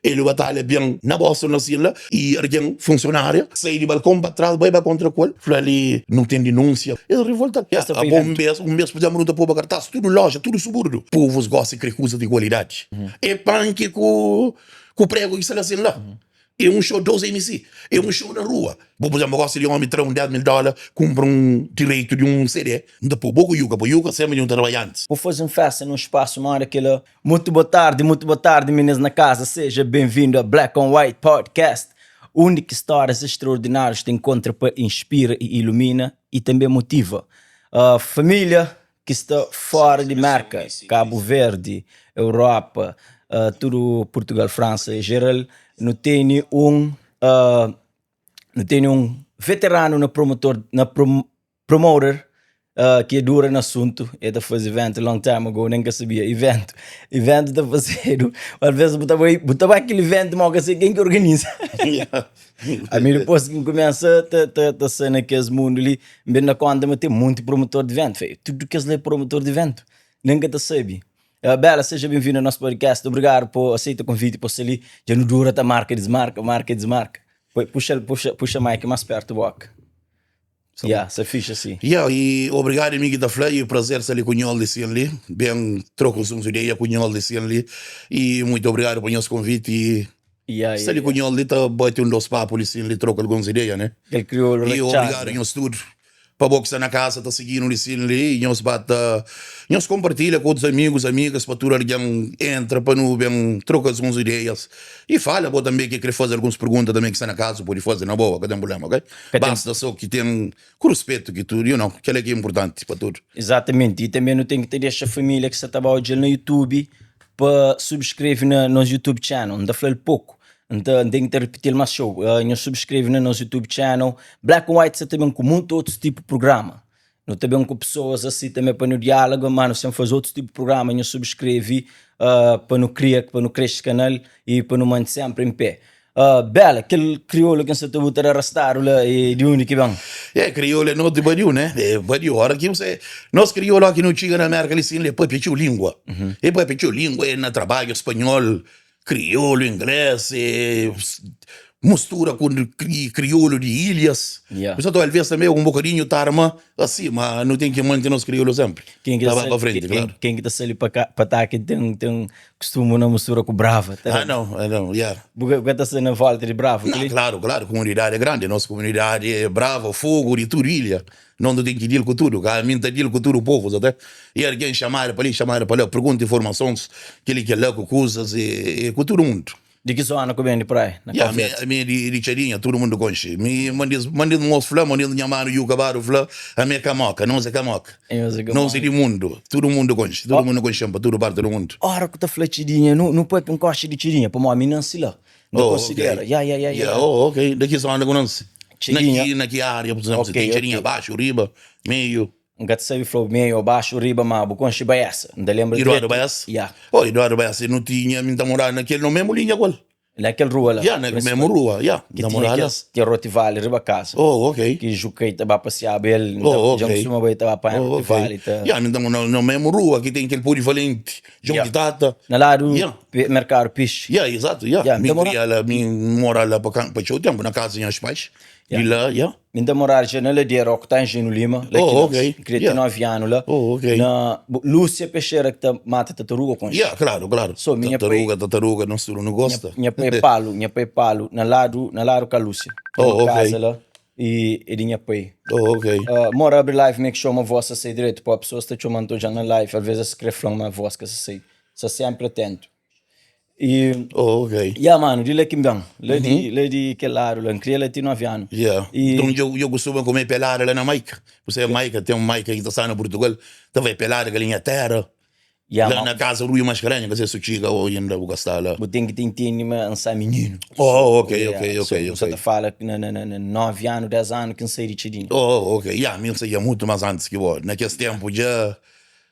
El batalha ben na Boston na sin la y argen funsionaria sai di balkon pa tras bai ba kontra ku el fla li nu ten dinunsia es rivolta Esta foi abo un evento. bes un bes pur izemplu nu ta poba kartas tudu loja tudu suburdu povus gosi kre kuza di kualidadi e panki ku ku pregu ki sta la sin la e un show 2 MC e un show na rua bo pur izemplu gosi di omi tra un 10 mil dola kunpra un direitu di un CD N ta pô bo ku yuka, pô yuka sempri di un trabadjanti. Bu faze un festa nun spasu moda kela. Mutu bo tardi, mutu bo tardi minis na kaza, seja benvindu a Black on White Podcast, undi ki stórias extraordinárius ta enkontra pa inspira i ilumina i tanbe motiva. Família ki sta fora di Merka, Kabu Verdi, Europa, tudu Purtugal, Fransa e jeral, nu tene un nu tene un veteranu na promotor na Promoter ki é dura na asuntu, el ta faze evento long time ago, nen ka sabia, evento, evento ta fazedu, alves bu ta bai, bu ta bai kel evento ma bu ka sabe ken ki organiza. Ami dipôs ki N kumesa ta ta ta sai na kes mundu li, N ben da konta ma ten monti promotor di evento, fei, tudu kes la é promotor di evento, nen ka ta sabe. Bela, seja benvindu a nos podcast, obrigadu pa aseita konviti pa sta li, dja nu dura ta marka, dismarka, marka, dismarka. Puxa, puxa, puxa mic más pertu boka. Ya, sa fixe si. Ya, i obrigadu mi ki ta fla, i prazer sta li ku nhos li sin li, ben troka uns ideia ku nhos li sin li, i muitu obrigadu pa nhos konviti, i Ya, sta ya, li ku ya. nhos li ta bati un dos papu li sin li, troka alguns ideia, ne? Kel kriolu I ratxadu. obrigadu nhos tudu, pa bo ki sta na kasa ta siginu li sin li, i nhos ba ta, nhos konpartilha ku otus amigus, amigas, pa tudu algen entra pa nu ben troka alguns ideias, i fala bo tanbe ki kre faze alguns pergunta tanbe ki sta na kasa, pode faze na boa, ka ten problema, ok? Ka ten. Basta so ki ten ku ruspetu ki tudu, you know, kel-la ki é inpurtanti pa tudu. Exatamente, i tanbe nu ten ki ta dexa família ki sta ta ba odja-l na YouTube pa subskreve na nos YouTube channel. N ta fla-l poku, N ta N ten ki ta ripiti-l más txeu. Nhos subskreve na nos YouTube channel. Black and White sta ta ben ku monti otus tipu prugrama. Nu ta ben ku pesoas asi tanbe pa nu diáloga, má nu sen faze otus tipu prugrama. Nhos subskreve pa nu kria, pa nu kresce kanal i pa nu mante sénpri en pé. Bela, kel kriolu ki N sa ta bu ta da rastadu la é di undi ki ben? É, kriolu é nos di badiu, né? É badiu. Ora ki você, nos kriolu óki nu txiga na Mérka li sin, el papia txeu língua. El papia txeu língua, é na trabadju spanhol, kriolu, inglês, é mustura ku kriolu di ilhas. Yeah. Por isso, alvês tanbe un bokadinhu ta arma asi, ma nu ten ki mante nos kriolu senpri. Ken ki Ta ta ba sa, pa frenti, ken, klaru. ken ki ta sa li pa ka, pa ta ki ten, ten Kustumu na mustura ku Brava ta Ah não, ah não, yeah. Bu ka, bu ka ta sta na volta di Brava Não, keli? claro, claro, komunidadi é grandi, nos komunidadi é Brava, Fogo di tudu ilha. Nos nu ten ki deal ku tudu, ka mi N ta deal ku tudu povus até. E algen xamadu pa li, xamadu pa la, pergunta informasons, keli kela ku kuzas e, e ku tudu mundu. Di ki zona ku ben di praia na Ya, Cabo mi, Verde? ami é di, di Txadinha, tudu mundu konxe. Mi, mandis, mandis mos fla, mandis nha manu Yuka Baru fla, ami é kamoka, nos é kamoka. Nos é Nos é kamoka. di mundu, tudu mundu konxe, tudu Ó, mundu konxe-m pa tudu parti di mundu. ora ku ta fla Txadinha, nu, nu papia un koxa di Txadinha, pamodi mi nansi la. N ta Oh, konsidera, ok. ya, ya, ya, ya, Ya, ya. oh, ok. Di ki zona ku nansi? Na Txadinha, ki, na ki área, por exemplo, si ok, ten Txadinha ok. baxu, riba, meiu? N ka ta sabe fla-u meiu ô baxu, riba, ma bu konxe Baessa. N ta lenbra Eduardo dretu, Baessa? ya. Oh, Eduardo Baessa, nu tinha, mi ta moraba na kel, no mesmu linha ku el. Na kel rua la, Ya, na prinsipal. mesmu rua, ya, Ki ta tinha moraba la. kes, tinha Rotivali riba kasa. Oh, ok. Ki Jukai ta ba pasiaba el, N ta, Oh, dja N ok. kustuma bai ta ba panha Oh, ok. Rotivali ta. Ya, mi ta mora na mesmu rua ki ten kel Polivalenti, João Ya. di Tata. Na ladu Ya. pe, merkadu pixi. Ya, exato, ya. Ya, N Mi ta mora. kria la, mi mora la pa, pa txeu tempu, na kasa di nhas pais. Ya. Di la, ya. Mi ta moraba dja na ladera, ó ku ta Anjinu Lima, la Oh, ki ok. nansi. N kria ti Yeah. 9 anu la. Oh, ok. Na bu- Lúcia Peixeira ki ta mata tataruga konxe. Yeah, claro, claro. So, mi nha pai, Tartaruga, tartaruga, nos tudu nu nha, gosta. nha pai é Palu, nha pai é Palu, na ladu, na ladu ka Lúcia. Tem Oh, uma ok. casa la e é di nha pai. Oh, ok. Uh, mora abri live make sure ma voz sa sai direito, pô, pessoas ta txoman ta odjan na live, às vezes es kre flan ma voz ka sa sai. Sa sempre atento. E Oh, ok. Ya mano, di la ki N ben, la di, la di kel ladu la, N kria la ti 9 anu. Yeah. E Nton dja dja kustuma kume pelada la na Maika? Você é Maika, ten un Maika ki ta sta na Purtugal, ta vai pelada kel nha tera, Ya, la ma na casa Rui Mascarenhas, ka se su txiga o inda bu ka sta la. bu ten ki ta intende ma N sta mininu. Oh, ok, Ya, ok, so ok, bu sa ok. ta fala ki na, na, na, na 9 anu, 10 anu ki N sai di Txadinha. Oh, ok. Ya, mi N saía mutu mas antis ki bo. Na kes tempu dja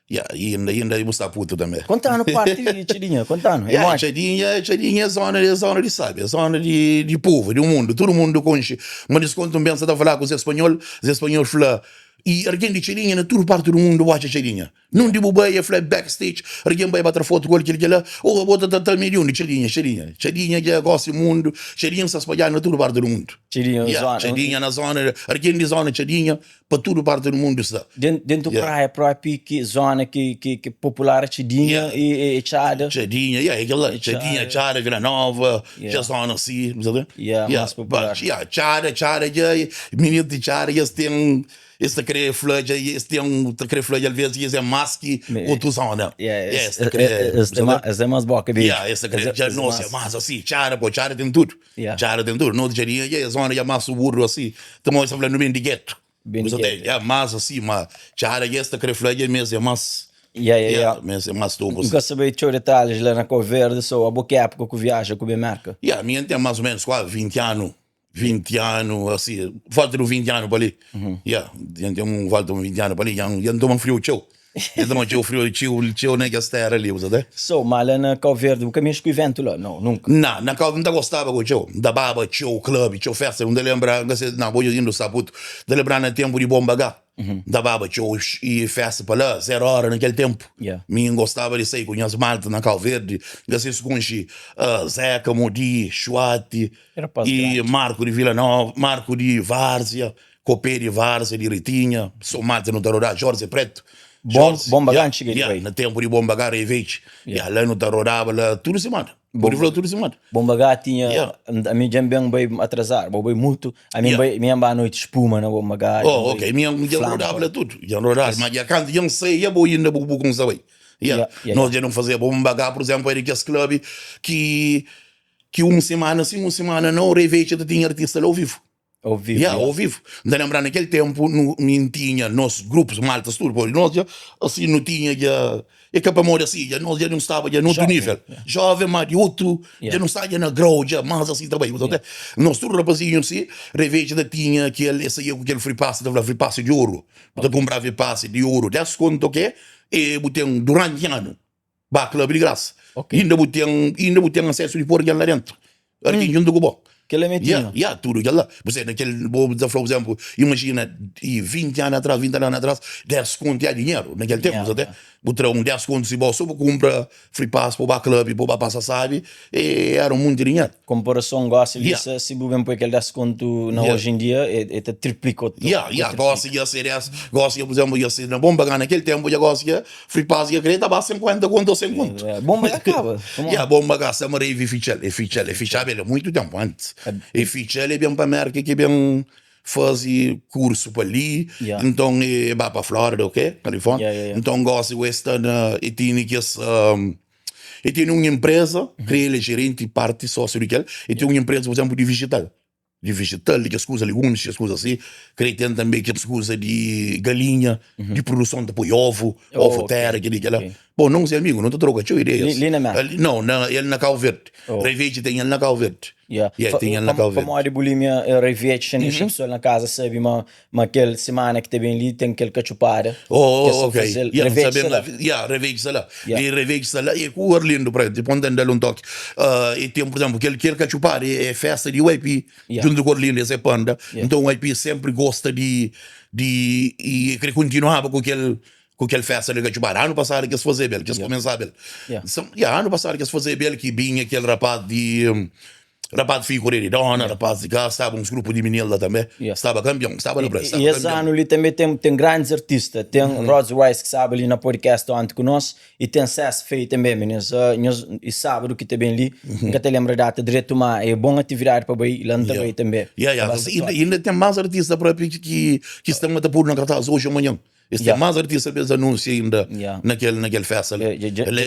Ya, inda, inda bu sta putu tanbe. Kontanu parti di Txadinha, kontanu. É Ya, modi? Txadinha, Txadinha é zona, é zona di sabi, é zona di, di povu, di mundu, tudu mundu konxe. Ma diskontu un ben sa ta fala ku Zé Spanhol, Zé Spanhol fla. I argen di Txadinha na tudu parti di mundu bu atxa Txadinha. Nundi bu bai e fla backstage, argen bai ba tra fotu ku el kel kela, oh bo ta ta ta mi di undi? Txadinha, Txadinha. Txadinha dja gosi mundu, Txadinha sta spadjadu na tudu parti di mundu. Txadinha na zona. Txadinha na zona, argen di zona Txadinha pa tudu parti di mundu sta. Dentu praia propi ki zona ki ki popular é Txadinha e Txada. Txadinha, ya, é kel la. Txadinha, Txada, Vila Nova, dja zona si, bu sabe? Ya, más popular. Ya, Txada, Txada dja, mininu di Txada dja es ten, es ta kre fla dja, es ten, ta kre fla dja alvês es é más ki otu zona. Ya, es ta kre, es é más boka beju. Ya, es ta kre, dja nos é más asi, Txada, pô, Txada ten tudu. Txada ten tudu. Nos Txadinha dja é zona dja más suburbio asi, ta mostra fla nu ben di getu. Ben di getu. Ya, más asi, ma Txada dja es ta kre fla dja mes é más. Ya, ya, ya. Mes é más topo asi. N ka sabe txeu detalhis la na Kau Verdi, so abo ki époka ku viaja ku ben Merka? Ya, mi N ten más o ménus kuazi 20 anu, 20 anu asi, falta di un 20 anu pa li. Ya, N ten un falta un 20 anu pa li, dja N toma friu txeu. Dja N toma txeu friu, txeu, txeu na kes téra li, bu sa ta. So, ma la na Kau Verdi bu ka mexe ku iventu la? No, nunka? Na, na Kau Verdi N ta gostaba ku txeu, N ta baba txeu club, txeu festa, N ta lenbra, N ka se, na bo dja inda sa putu, N ta lenbra na tenpu di Bomba Gá. N ta baba txeu i festa pa la, zero ora na kel tenpu. Mi N gostaba di sai ku nhas malta na Kau Verdi, N ka sai si konxe Zeka, Modi, Xuati i Marku di Vila Nova, Marku di Varzia, Kopé di Varzia, di Ritinha, so malta nu ta rodaba, Jorge Preto. Bomba Gá N txiga di bai. Na tenpu di Bomba Gá, Rei Veitch, la nu ta rodaba la tudu simana. Pode fla tudu simana. Bomba Gá tinha, ami dja N ben bai atrasadu, bo bai mutu, ami N bai, mi N ba noiti spuma na Bomba Gá. Oh, ok, mi N dja rodaba la tudu, dja N rodaba, ma dja kantu dja N sai dja bo inda bu kumsa bai. Ya, nos dja nu fazeba Bomba Gá, pur izemplu, era kes club ki ki un simana sim, un simana nau, Rei Veitch ta tinha artista la ao vivu. Ao vivu. Ya, ao vivu. N ta lenbra na kel tenpu nu mi N tinha nos grupus maltas tudu poi nos dja asi nu tinha dja e ka pamodi asi dja nos dja nu staba dja na otu nivel joven ma di otu dja nu staba dja na grau dja mas asi ta bai bu ta ntende nos tudu rapazinhu si reveja ta tinha kel es saía ku kel free pass ta fla free pass di oru bu ta kunpraba free pass di oru des kontu ke e bu ten duranti anu. Ba club di grasa. Ok. Inda bu ten, inda bu ten asesu di pôr kel la dentu. Arkin djuntu ku bo. Kel la metinhu. Ya, ya, tudu kel la. Bu sai na kel, bo ta fla, por exemplu, imajina i 20 anu atras, 20 anu atras, 10 kontu ya dinheru na kel tempu, Ya, sa te. ya. Bu tra un 10 kontu si bo so bu kunpra free pass pa bu ba club, pa bu ba pasa sabi, e era un munti dinheru. Konparason gosi li, Ya. sa si bu ben poi kel 10 kontu na Ya. oji en dia, e, e ta triplika o Ya, ya, gosi ya ser 10, gosi ya, por exemplu, ya ser na bon paga na kel tempu, ya gosi ya Free pass ya kre ta ba 50 kontu ou 100 kontu. Bomba ya kaba. Ya bomba ka sa ma rei fitxal, e fitxal, e fitxaba el muito tempo antes. E fitxal e ben pa Merka ke ben fazi curso pa li, nton e ba pa Florida ok, California. Nton gosi e sta na e tene kes e tene un empresa, kre el é gerente parte sócio di kel, e ten un empresa por exemplo di vegetal. Di vegetal, di kes kuza, legumes, kes kuza asi. Krê ten tanbe kes kuza di galinha, di produson ta poi ovu, ovu tera, kel-li, kel-la. Bon, nos é amigu, nu ta troka txeu ideias. Li na Merka? Nau, na, el na Kau Verdi. Rei Veitch ten el na Kau Verdi. Ya, Ya, ten el na Kau Verdi. Pamodi bulimia, Rei Veitch, ten dexa pesoal na kaza sabe ma Ma kel simana ki ta ben li ten kel katxupada. Oh, oh, ok. Ya, N sabe la. Ya, Revege sta la. Ya. E Revege sta la e ku Arlindo Preto. Dipos N ta da-l un toki. Uh, e ten, por exemplo, kel, kel katxupada e, e festa di UIP. Ya. Djuntu ku Arlindo, es é panda. Ya. Nton UIP sempri gosta di, di, e kre kontinuaba ku kel, ku kel festa di katxupada. Anu pasadu ki es fazeba el, ki es kumesaba el. Ya. São, ya, anu pasadu ki es fazeba el, ki binha kel rapaz di, Rapaz di Figueiredo di Dona, rapaz di ka, staba uns grupu di minil la tanbe, staba kanpion, staba la E es anu li tanbe ten ten grandis artista, ten Rodz Rice ki staba li na podcast onti ku nos, e ten Cés Fey tanbe minis, nhos e sábadu ki ta ben li, N ka ta lenbra data dretu ma e bon atividadi pa bai, la N ta bai tanbe. Ya, ya, inda ten mas artista propi ki ki sta ta podu na kartaz oji o manhan. Es ten más artista pa es anúnsia inda na kel na kel festa li.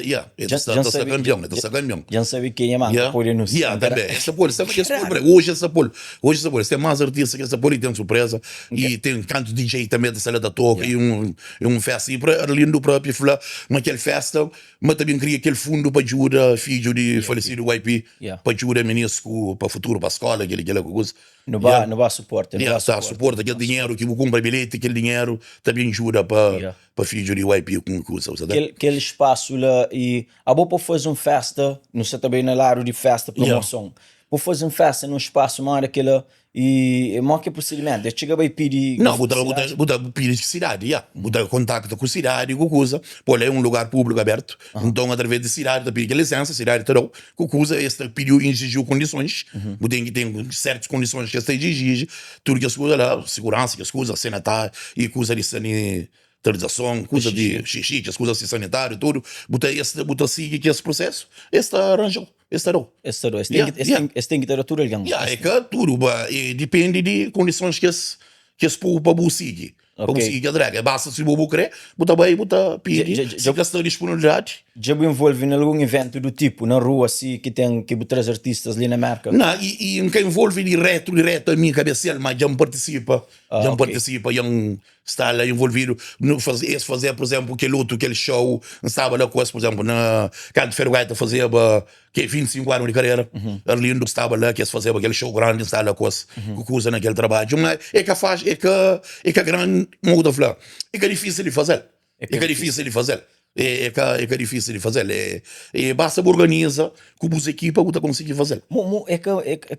Ya, el ta sta ta sta kanpion, el ta sta kanpion. Dja N sabe kenha má N ka pode anúnsia. Ya, tanbe. Es ta pode, es ta pode, oji es ta pô-l, oji es ta pô-l. Es ten más artista ki es ta pô-l i ten surpreza i ten kantu DJ tanbe ta sta la ta toka i un i un festa. I pra Arlindo própi fla ma kel festa ma ta ben kria kel fundu pa djuda fidju di falesidu YP, pa djuda minis ku pa futuru, pa skola, kel-li, kel-la ku kuza. Nu ba, nu ba suporta, nu Yeah, ba ta suporta. suporta kel dinheru ki bu kunpra bilheti, kel dinheru ta ben djuda pa Yeah. pa fidju di YP ku kuza, bu sa ta? Kel, kel spasu la i abo pa faze un festa, nu sa ta bai na ladu di festa, Yeah. promoson. Bu faze un festa nun spasu moda kela i mo ki é prosidimentu? Es txiga bai pidi Nau, bu ta, bu ta, bu ta pidi sidadi, ya. Bu ta kontakta ku sidadi ku kuza, pô la é un lugar públiku abertu, nton através di sidadi ta pidi kel lisensa, sidadi ta da-u ku kuza, es ta pidi-u, izijiu kondisons, bu ten ki ten sertus kondisons ki es ta iziji, tudu kes kuza la, siguransa, kes kuza, senata i kuza di sani. Sterilizason, kuza di xixi, kes kuza asi sanitáriu, tudu, bu ta, es, bu ta sigi kes prusésu, es ta ranja-u, es ta da-u. Es ta da-u, es ten ki, es ten, es ten ki ta da tudu algen. Ya, é ka tudu, ba, e dipende di kondisons ki es, ki es pô-u pa bu sigi, pa bu sigi kes régra. Basta si bo bu krê, bu ta bai, bu ta pidi, si ka sta disponibilidadi. Dja bu envolve na algun iventu du tipu, na rua si, ki ten, ki bu traze artistas li na Merka? Na, i, i N ka envolve diretu, diretu ami kabesial, ma dja N partisipa, dja N partisipa, dja N sta la envolvidu nu faze es faze por exemplo kel otu kel show n staba la ku es por exemplo na kantu Ferro Gaita fazeba ke 25 anu di karera Arlindo staba la ki es fazeba kel show grandi n staba la ku es ku kuza na kel trabadju ma e ka faz e ka e ka grandi kuma ku ta fla e ka difisil di fazel e ka difisil di fazel e ka e ka difisil di fazel e e basta bu organiza ku bus ekipa bu ta konsigi fazel. Mu mu e ka e ka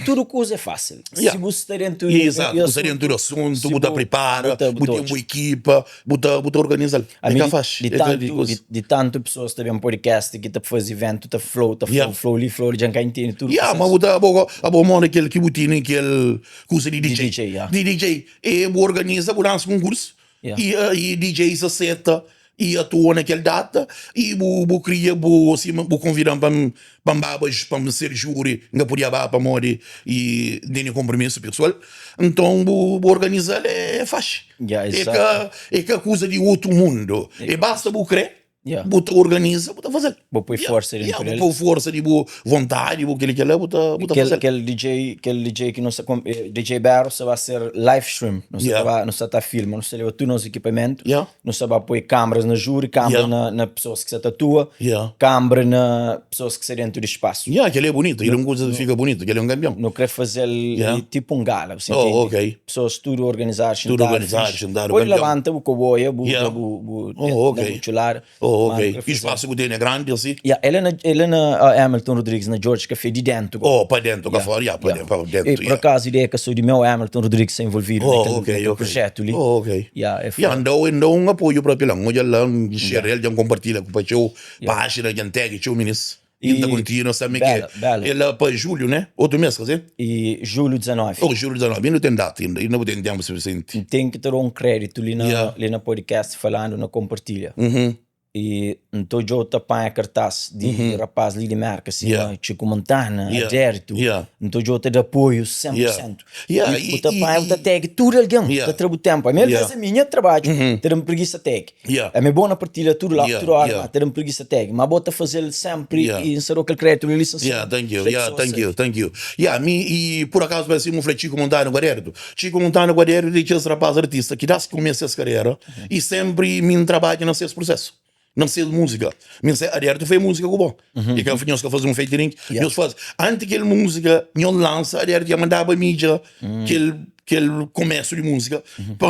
Tudu kuza é fásil. Yeah. Si bu sta dentu di Exato, bu sta dentu di asuntu, bu ta pripara, bu ten bu ekipa, bu ta bu ta organiza-l. É ka faxi. Di tantu, di, di tantu pesoas ta ben podcast ki ta faze eventu, ta flow, ta flow, Yeah. flow li, flow li, dja N ka intende tudu Yeah, ma prosesu. bu ta abo abo modi kel ki bu tene kel kuza di Di DJ. DJ, yeah. Di DJ, e bu organiza, bu lansa konkursu, Yeah. I i DJs aseta i atua na kel data i bu bu kria bu sima bu konvidan pa N pa N baba pa N ser júri N ka podia ba pamodi i N tene konpromisu pesoal nton bu bu organizal é faxi Yeah, é exato. ka é ka kuza di otu mundu é basta bu kre Yeah. Bu ta organiza, bu ta fazel. Bu poi forsa yeah, dentro bu del. poi forsa di bu vontadi, bu keli kela, bu ta bu ta Kel fazel. kel DJ, kel DJ ki nu sta kom, eh, DJ Berro sta ba ser live stream. Nu sta Yeah. ba, nu sta ta filma, nu sta leba tudu nos ekipamentu. Yeah. Nu sta ba poi câmaras na júri, câmara Yeah. na na pessoas ki sta ta atua, Yeah. câmara na pessoas ki sta dentu di spasu. Yeah, kel é bunitu, kel é un kuza ki fika bunitu, kel é un kanpion. Nu kre fazel Yeah. tipo un gala, bu Oh, intende? ok. Pessoas tudu organizadu, Tudu xintadu, organizadu, fixe. xintadu, Pode kanpion. labanta bu koboia, bu Yeah. bu bu Oh, ok. na bu txulada. Oh, Ma ok. nu kre E faze. spasu ku tene é grandi asi? Yeah, el é na el é na ah, Hamilton Rodrigues, na George Café, di dentu go. Oh, pa dentu, ka Yeah, fora, yeah, pa yeah. dentu, pa E dentu, por yeah. akazu ideia ka so di meu, Hamilton Rodrigues sta envolvidu na Oh, kel ok, na kel ok. projetu li. Oh, ok. Yeah, é Yeah, fora. N da-u N da-u un apoiu propi la. N odja la, N xera Yeah. el, dja N konpartilha ku pa txeu Yeah. pájina, dja N tag txeu minis. E ta E kontinua sa mi ke bela, bela. É la pa julhu, né? Otu mês, ka si? E julhu 19. Oh, julhu 19. Inda ten data inda. Inda bu ten tempu sufisienti. N ten ki ta da un kreditu li na, Yeah. li na podcast falandu na kompartilha. Uhum. E N ta odja-u ta panha kartás di Uhum. rapaz li di Merka, sima Yeah. Chico Montana, Yeah. Adérito. Yeah. N ta odja-u ta da apoiu 100%. Yeah. E bu ta panha, bu ta tag tudu algen, Yeah. ta tra bu tempu. Ami Yeah. alvês ami nha trabadju Uhum. ta da-m prigisa tag. Yeah. Ami é bom na partilha tudu la, Yeah, tudu hora, yeah. ma ta da-m prigisa tag. Ma bo ta faze-l sempri Yeah. i N sta da-u kel kreditu li lisensia. Yeah, thank you. Fla Yeah, pessoas thank sabe. you, thank you. Yeah, mi e por acaso parece um fla Chico Montana Guaderdo. Chico Montana Guaderdo é aqueles rapaz artista que dá-se começa essa carreira e sempre me trabalha nesse processo. Não sei de música. Mi se Aderto foi música com bom. E que nós que fazer um featuring, Yeah. nós faz. Antes que ele música, nós lança, Aderto já mandava mídia, que ele que ele começo de música, pa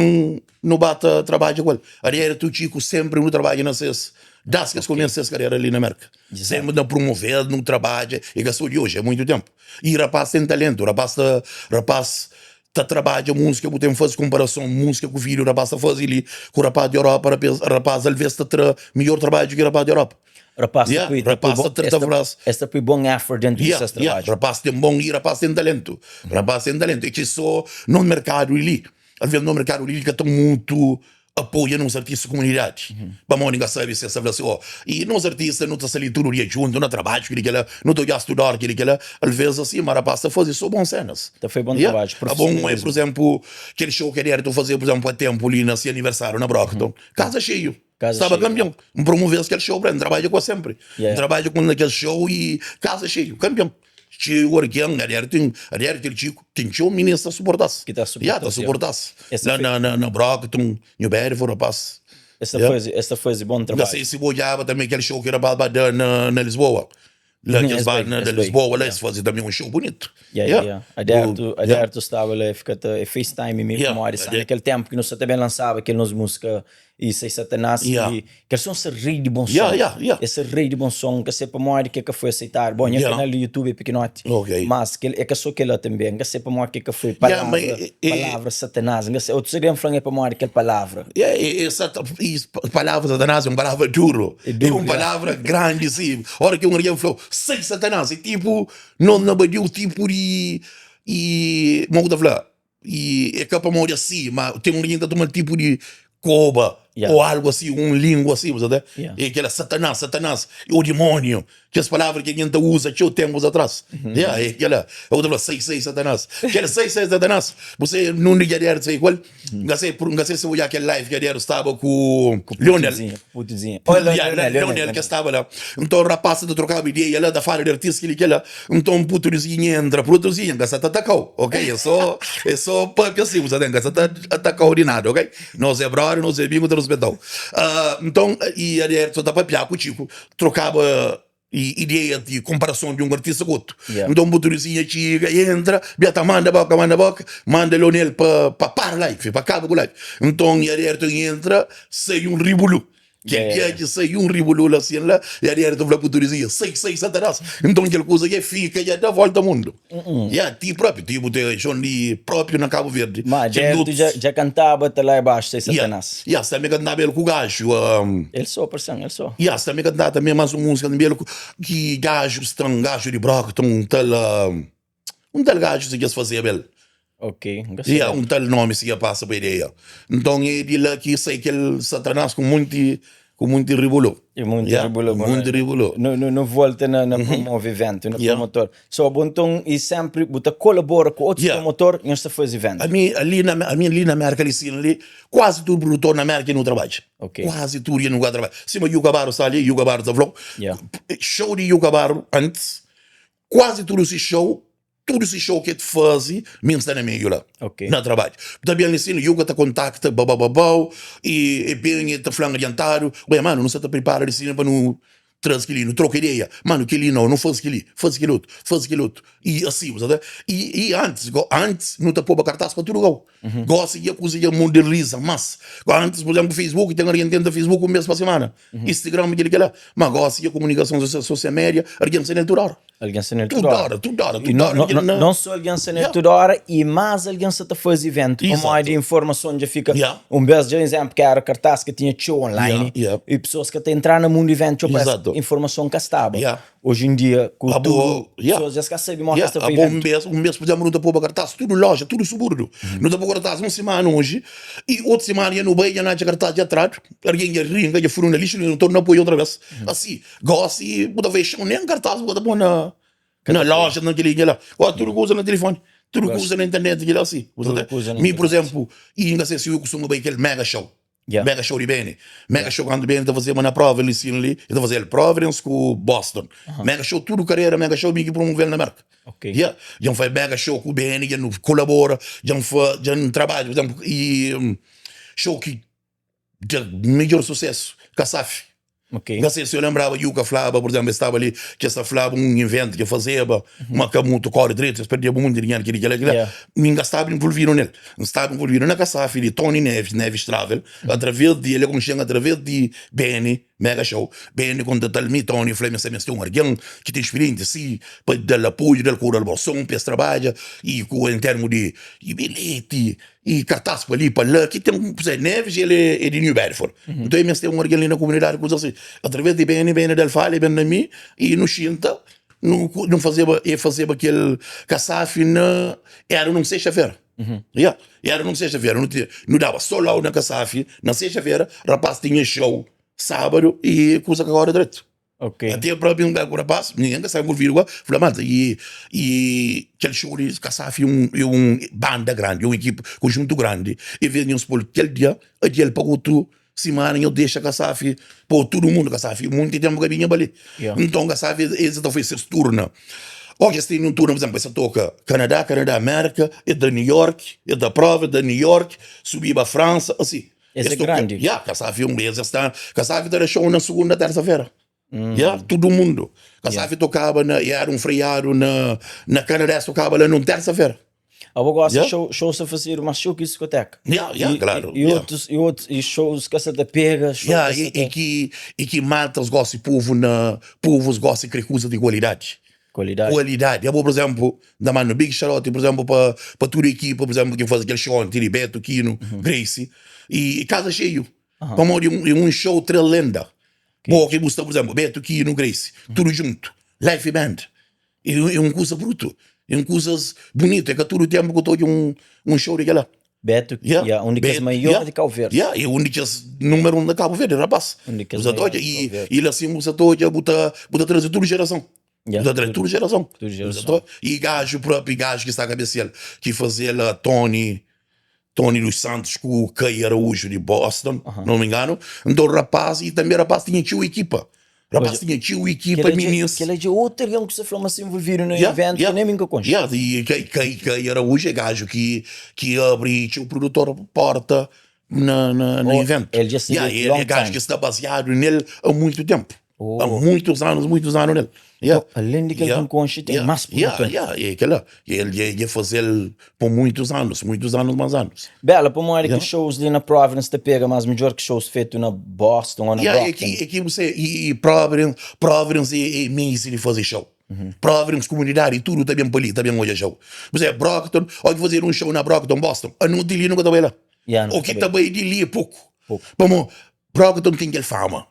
no bata trabalha com ele. Aderto Chico sempre no trabalha nessas das que okay. começam essa carreira ali na América. Sempre na promover, no trabalho, e que sou de hoje, é muito tempo. E rapaz tem talento, rapaz, tá, rapaz ta trabadja música, bu ten faze comparação música ku vídeo, rapaz ta faze li ku rapaz di Europa, rapaz, rapaz alvez ta tra midjor trabadju ki rapaz di Europa. Rapaz ta Yeah, pui, ta pui rapaz bon, ta tra, es ta ta, fla-s. es ta pui bon effort dentu di Yeah, ses yeah, trabadju. rapaz ten bon e rapaz ten talentu. Rapaz ten talentu. É ki so no merkadu li, alvez no merkadu li ka ta mutu apoia nos artista komunidadi pamodi N ka sabe si es ta fla si oh i nos artista nu ta sta li tudu dia djuntu na trabadju kili kila nu ta odja tudu ora kili kila alvez asi ma rapaz ta faze so bon senas Ta fai bon yeah trabadju, a bon é profissionalismu. pur izemplu kel show ki Adérito faze pur izemplu a tempu li na si aniversariu na Brockton kaza xeiu Kaza staba xeiu, kanpion N promove-s kel show pa el N trabadja ku el sempri Yeah. N trabadja ku el na kel show i kaza xeiu kanpion Txeu argen, ader ten, ader kel txiku, ten txeu minis ta suporta-s. Ki ta Ya, ta suporta-s, ya. suporta-s. Es ta Na, fe- na, na, na Brockton, New Bedford, rapaz. Es ta Ya. faze, es ta faze bon N ka trabadju. sei si bu odjaba tanbe kel show ki rapaz ba da na, na Lisboa. La Uhum, kes es ba bai, na, es na bai. Lisboa la, Ya. es faze tanbe un show bunitu. Ya, Ya. ya, ya. Adertu, Bu, ya. Adertu staba la, e fika ta, e FaceTime mi Ya, pamodi sa Ader- nakel tempu ki nu sa ta ben lansaba kel nos musika. E Sai Satanás Yeah. e kel son ser rei di bon Yeah, son. yeah, yeah. É ser rei di bon son, ka sei pamodi ke ka foi aceitado. Bom, nha Yeah. canal di YouTube é pikinote, Ok. mas kel é ka so kela também, nka sei pamodi ke ka foi Yeah, palavra, ma é, é, palavra Satanás, nka sei, otus algen flan é pamodi kel palavra. Yeah, é, é, sata, e palavra Satanás é um palavra duro. É É duro, um yeah. palavra grande, sim. Ora que um alguém falou, sai Satanás, é tipo, não na badiu, tipo de. E, como eu tô falando, E é ka pamodi asi, ma ten un algen ki ta toma tipu di koba Yeah. o algu asi, un lingua asi, bu sa ta? Yeah. E kela satanás, satanás, o dimóniu, kes palavra ki algen ta uza txeu tempus atras. Yeah, é kela. Eu ta fla, sai, sai, satanás. Kela, sai, sai, satanás. Bu sai nunde ki ader sai ku el. N ka sai, n ka sai si bu odja kel live ki ader staba ku Leonel. Putuzinha, putuzinha. Oh, Leonel, Yeah, Leonel, Leonel Leonel. ki staba la. Nton rapaz ta trokaba ideia la, ta fala di artista kili kela. Nton putuzinha entra, putuzinha ka sa ta atakau, ok? É só, é só papia assim, bu sa ten, ka sa ta atakau di nada, ok? Nos é brother, nos é amigo, ta ruspetau. Ah, nton, e Aderson ta papia ku Txiku, trokaba ideia di komparason di un artista ku otu. Yeah. Nton putuzinha txiga, entra, bia ta manda boka, manda boka, manda Leonel pa, pa para live, pa kaba ku live. Nton, Aderton entra, sai un ribulu. Kel dia ki sai un ribulula asin la, ya di ta fla ku turizia, sai, sai, Satanás. Nton kel kuza ke fika ya da volta mundu. Ya ti propi, ti bu te xon di propi na Kabu Verdi. Ma Kel Aderto otus. dja, dja kantaba ta la e baxu, sai Ya, Satanás. ya, sta mi kantaba el ku gaju. Um, El so, parsen, el so. ya, sta mi kantaba tanbe mas un músika tanbe el ku, ki gaju sta un gaju di broka, ta un tal, um, Un tal gaju si ki es fazeba el. Ok, N ka Yeah, sabe. un tal nomi si ki pasa pa ideia. Nton é di la ki sai kel Satanás ku munti ku munti ribulu. E munti Yeah, ribulu, bo munti ribulu. Nu, nu, nu volta na, na promove iventu, na Yeah. promotor. So bo nton i sempri bu ta kolabora ku otus Yeah. promotor, nhos ta faze iventu. Ami ali na ami ali na Merka li sin li, kuazi tudu produtor na Merka nu trabadja. Ok. Kuazi tudu nu ka trabadja. Sima Yuka Barro sta ali, Yuka Barro ta flau. Yeah. Show di Yuka Barro antis Kuazi tudu si show, tudu si show ki el fazi, mi N sta na meiu la, Ok. na trabadju. Ta ben li sin, Yuka ta kontakta, babababau, i e ben e ta fla-m adiantadu, Oi, manu, nu sta ta pripara li sin pa nu traze kel-li, nu troka ideia. Manu, kel-li nau, nu faze kel-li, faze kel otu, faze kel otu. I asi, bu sa ta. I, i antis, go, antis nu ta poba kartas pa tudu kau. Gosi dja kuza dja moderniza mas. Antis, pur izénplu, Facebook, ten algen ki entra Facebook un bes pa simana. Instagram, kel-li, kel-la. Ma gosi dja komunikason sosial média, algen sta nel tudu óra. Algen sta nel tudu óra. Tudu óra, E tudu óra. não, não, não só algen sta nel Yeah. tudu óra, e más algen sta ta faze iventu. Exato. Pamodi informason dja fika. Yeah. Un bes dja izénplu ki éra kartas ki tinha txeu online, Yeah, yeah. e pesoas ka ta entra na mundu iventu txeu pa es Exato. informason ka staba. Yeah. Oji en dia, ku Abo, tudu, yeah. pesoas dja ka sabe modi Yeah, ki es ta abo faze un iventu. bes, un bes, pur izénplu, nu ta poba kartas tudu loja, tudu suburdu. Nu ta poba kartas un simana oji, i otu simana dja nu bai, dja nu atxa kartas dja tradu, algen dja rinka, dja furu na lixu, nu torna poi otra bes. Asi, gosi bu ta fexa nen kartas bu ka ta poi na na loja, na kel-li, kel-la. Gosi tudu kuza na tilifoni, tudu kuza na internet, kel-la asi. Bu Tudu ta kuza na Mi, pur internet. izénplu, i N ka se si bu kustuma bai kel mega show. Yeah. Mega show di Benny. Mega show kantu Benny ta fazeba na Providence li sin li, el ta faze el Providence ku Boston. Mega show tudu karera mega show mi ki promovel na Merka. Ok. Yeah. Dja N faz mega show ku Benny, dja nu kolabora, dja N fa, dja N trabadja, por exemplo, i show ki dja midjor susesu, Kassafi. Ok. N ka sei si eu lembraba Yuka flaba, por exemplo, el staba li, ki es ta flaba un invento ki el fazeba, ma ka mutu kore dretu, es perdeba munti dinheru, kili, kila, kila. Yeah. Mi N ka staba involvidu nel. N staba involvidu na Kassafi di Tony Neves, Neves Travel, através di, el é konxe-m através di Benny, Mega Show. Benny kontatal mi, Tony fla mi, sa meste un argen ki ten spiriensia si, pa da-l apoiu, da-l kolaborason pa es trabadja, i ku en termu di bilheti, I kartas pa li pa la ki ten Zé Neves el é di New Bedford nton el meste un argen li na komunidadi kuza asi atraves di Beni Beni dal fala el ben na mi i nu xinta nu nu fazeba el fazeba kel kasafi na era nun sexta-fera ya era nun sexta-fera nu tinha nu daba solau na kasafi na sexta-fera rapas tinha xou sábadu i kuza ka kore dretu. Ok. Até próprio um gajo rapaz, ninguém que sabe envolvido igual, fala, malta, e, e aquele show de Kassafi é um, é um banda grande, é uma equipe, conjunto grande. E vem uns por aquele dia, aquele para outro semana, eu deixo Kassafi, pô, todo mundo Kassafi, muito tempo que vinha ali. Yeah. Então Kassafi, esse então foi seu turno. Ou eles têm um turno, por exemplo, essa toca Canadá, Canadá, América, é da New York, é da prova, é da New York, subir para a França, assim. Es é toca, grandi. Yeah, Kassafi um mês, está, Kassafi ta da show na segunda, terça-feira. Yeah, tudo mundo. Kassafi tocaba na, e era um feriado na, na Canadá, tocaba lá num terça-feira. Abo gosta Yeah. show, show sa fazedu más txeu ki diskoteka. Yeah, yeah, E, claro. e, e Yeah. otus, e otus, e shows ka sa ta pega, show Yeah, ka sa e, ta e ki e ki maltas gosta di povu na povus gosta di kre kuza di kualidadi. Kualidadi. Kualidadi. Abo, por exemplo, da manda big shout out, por exemplo, pa pa tudu ekipa, por exemplo, ki faze kel show onti di Beto, Kino, Grace, e, e casa cheio. Pamodi é um, um show tremenda. Bo ki bu sta, por exemplo, Beto, Kino, Grace, tudo junto. Live band. É, é um kuza bruto. É um kuza bonito. É ka tudu tempo ku ta odja um, um show di kela. Beto, Yeah. yeah, un di kes Beto, maior yeah. di Cabo Verde. Yeah, é um di kes número um da Cabo Verde, rapaz. Un di kes Bu sa ta maior odja. di E, Cabo Verde. e lá assim bu sa ta odja, bu ta, bu ta traze tudu geração. Yeah. Bu ta traze tudu geração. Tudu Bu sa geração. ta odja. E gajo próprio, gajo ki sta cabeça ki faze lá Tony, Tony dos Santos ku Kai Araújo di Boston, não me engano. Então rapaz, e também rapaz tinha txeu equipa. Rapaz tinha txeu equipa, Kel-la dja- minis. Kel-la dja otu algen ku sta fla ma sta envolvidu na Yeah, eventu yeah. ki nen mi ka konxe. Yeah, e Kai, Kai, Kai Araújo é gajo ki, ki abri txeu produtor porta na, na, na Oh, evento. el dja sabia Yeah, ele long é gajo time. ki sta baseado nele há muito tempo. Oh. Há muitos anos, muitos anos nele. Yeah. Então, além de que ele não conche, tem mais yeah, produtor. yeah, é aquela. Ele ia fazer por muitos anos, muitos anos, mais anos. Bela, pa modi Yeah. ki shows li na Providence ta pega más midjor ki shows fetu na Boston ou na Yeah, é Brockton? que, é que você, e, e Providence, Providence é, é mês de fazer show. Providence, comunidade, tudo tá bem para ali, tá bem hoje show. Você é Brockton, ou de fazer um show na Brockton, Boston, a não de ali nunca tá bem lá. Yeah, nunca O que tá tá bem de ali é pouco. Pouco. Vamos, Brockton tem aquela fama.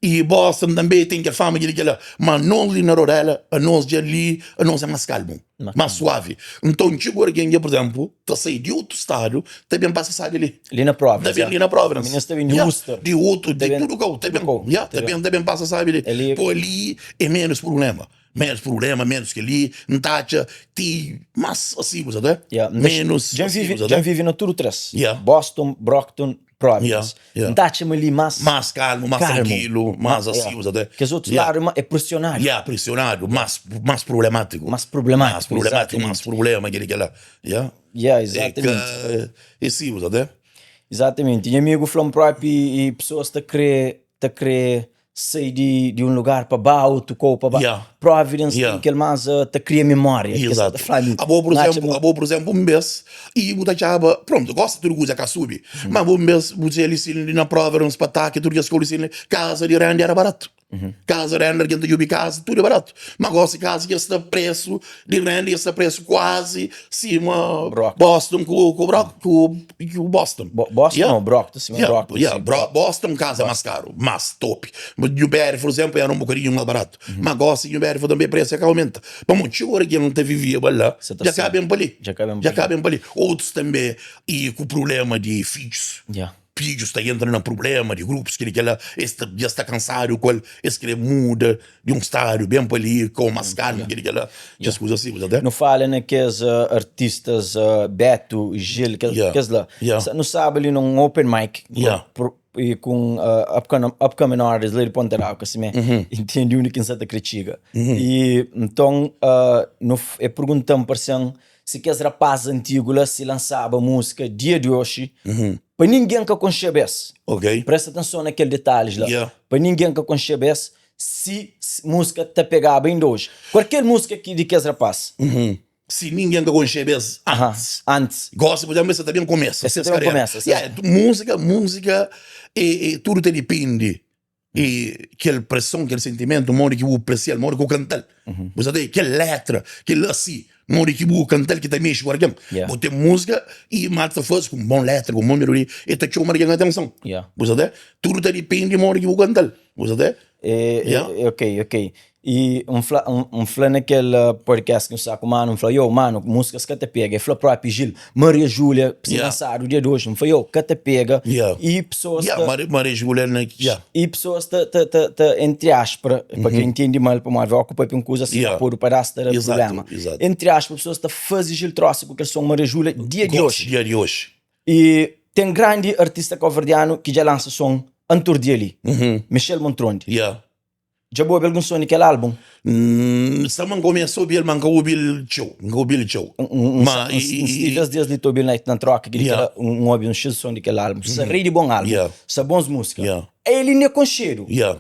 E Boston também tem aquela fama de aquela, mas nós ali na Rhode Island, a nós de ali, a nós é mais calmo, mais suave. Então, chegou alguém, por exemplo, tá sair de outro estado, também passa sabe ali. Li na Providence. Também ali na Providence. Meninas também de Yeah, Worcester. De outro, de Também- tudo que também, tudo yeah, também. também, também passa sabe ali. Ali- Pô, ali é menos problema. Menos problema, menos que ali, não taxa, ti, mas assim, você tá? Yeah. Menos. Já assim, vive, você já tá? vive na tudo três. Yeah. Boston, Brockton, Providence. Yeah, yeah. Não tá chama ali mais Mais calmo, mais Calmo. tranquilo, mais assim, Yeah. você tá? Que os outros Yeah. lados é pressionado. Yeah, pressionado, mais, mais problemático. Mais problemático, Mais problemático, exatamente. mais problema, aquele que lá. Yeah. Yeah, exatamente. É que, é sim, você tá? Exatamente. E amigo fla-me próprio e, e pessoas tá querer tá querer sair de, de um lugar para ba, outro co para ba. Yeah. Providence Yeah. tem aquele mais uh, tá cria memória. Que Exato. tá falando. A boa, por Não, exemplo, a boa, por exemplo, um mês, e o tachaba, pronto, gosta de tudo coisa que sube. Uhum. Mas um mês, você ali assim, na prova, uns pataque, tudo que as coisas assim, casa de renda era barato. Uhum. Casa de renda, quem te casa, tudo é barato. Mas gosta de casa que está preço de renda, está preço quase cima Brock. Boston com com Brock, com com Boston. Bo- Boston não, Brockton, cima yeah, Brockton, Yeah, sim. Bro- Boston casa mais caro, mais top. Mas New Bedford, por exemplo, era um bocadinho mais barato. Uhum. Mas gosta de New Bedford também preço é que aumenta. Mas muito agora que não te vivia lá, Cê tá já certo. cabem para ali. Já cabem Já pa ali. cabem para ali. Outros também, e com problema de filhos. Yeah. Filhos tá entrando em problema de grupos que ele esse já está cansado com ele, esse que ele muda de um estádio bem para ali, com mais calma, que ele yeah. as coisas assim, você Não fala naqueles uh, artistas uh, Beto, Gil, que, Yeah. aqueles lá. Yeah. Sa- Não sabe ali num open mic Yeah. por, e com uh, upcoming, upcoming artists lá de Ponta Rauca, assim, né? Uhum. Entende onde quem está critica. E então, uh, no, eu perguntando para se aqueles rapazes antigos lá se lançava música dia de hoje, Uhum. para ninguém que concebesse. Ok. Presta atenção naquele detalhes lá. Yeah. Para ninguém que concebesse se, se música te pegava ainda hoje. Qualquer música que de aqueles rapazes. Uhum. Se ninguém que concebesse Aham, antes. Antes. Gosta, por exemplo, você também começa. Esse Essa também carreira. começa, Yeah, música, música, e, e tudo te depende. E aquela pressão, aquele sentimento, o modo que o aprecia, o modo que o cantar. Uhum. Você tem aquela letra, aquele assim, o modo que o cantar que também mexe com alguém. Yeah. Você tem música e mata faz com bom letra, com bom melodia, e te chama alguém atenção. Yeah. Você tem? Tudo te depende do modo que o cantar. Você tem? É, Yeah. é, ok, ok. E um fla, um, um fla naquele uh, podcast que eu saco, mano, um fla, yo, mano, músicas que te pega. E fla próprio Gil, Maria Júlia, se Yeah. lançar o dia de hoje, um fla, yo, que te pega. Yeah. E pessoas Yeah, te- Maria, Maria Juliana, yeah. E pessoas te, te, te, te, entre aspas, para quem entende mal, para uma ocupa para um coisa assim, Uhum. Yeah. pôr o pedaço de Exato, problema. exato. Entre aspas, pessoas te fazem Gil troça com aquele som Maria Júlia dia de Gosto, hoje. Dia de hoje. E tem grande artista covardiano que já lança som antes de ali, Uhum. Michel Montrondi. Yeah. Já boa algum som naquele álbum? Hum, Sama começou a mas nunca ouvi tchau, nunca ouvi tchau. Um, um, Mas, um, e- um, e- e, dias de Toby na, na troca, que Yeah. um, um, um X som daquele álbum. Uhum. Rei de bom álbum. Yeah. Sa bons músicas. Yeah. Ele nem é concheiro. Yeah.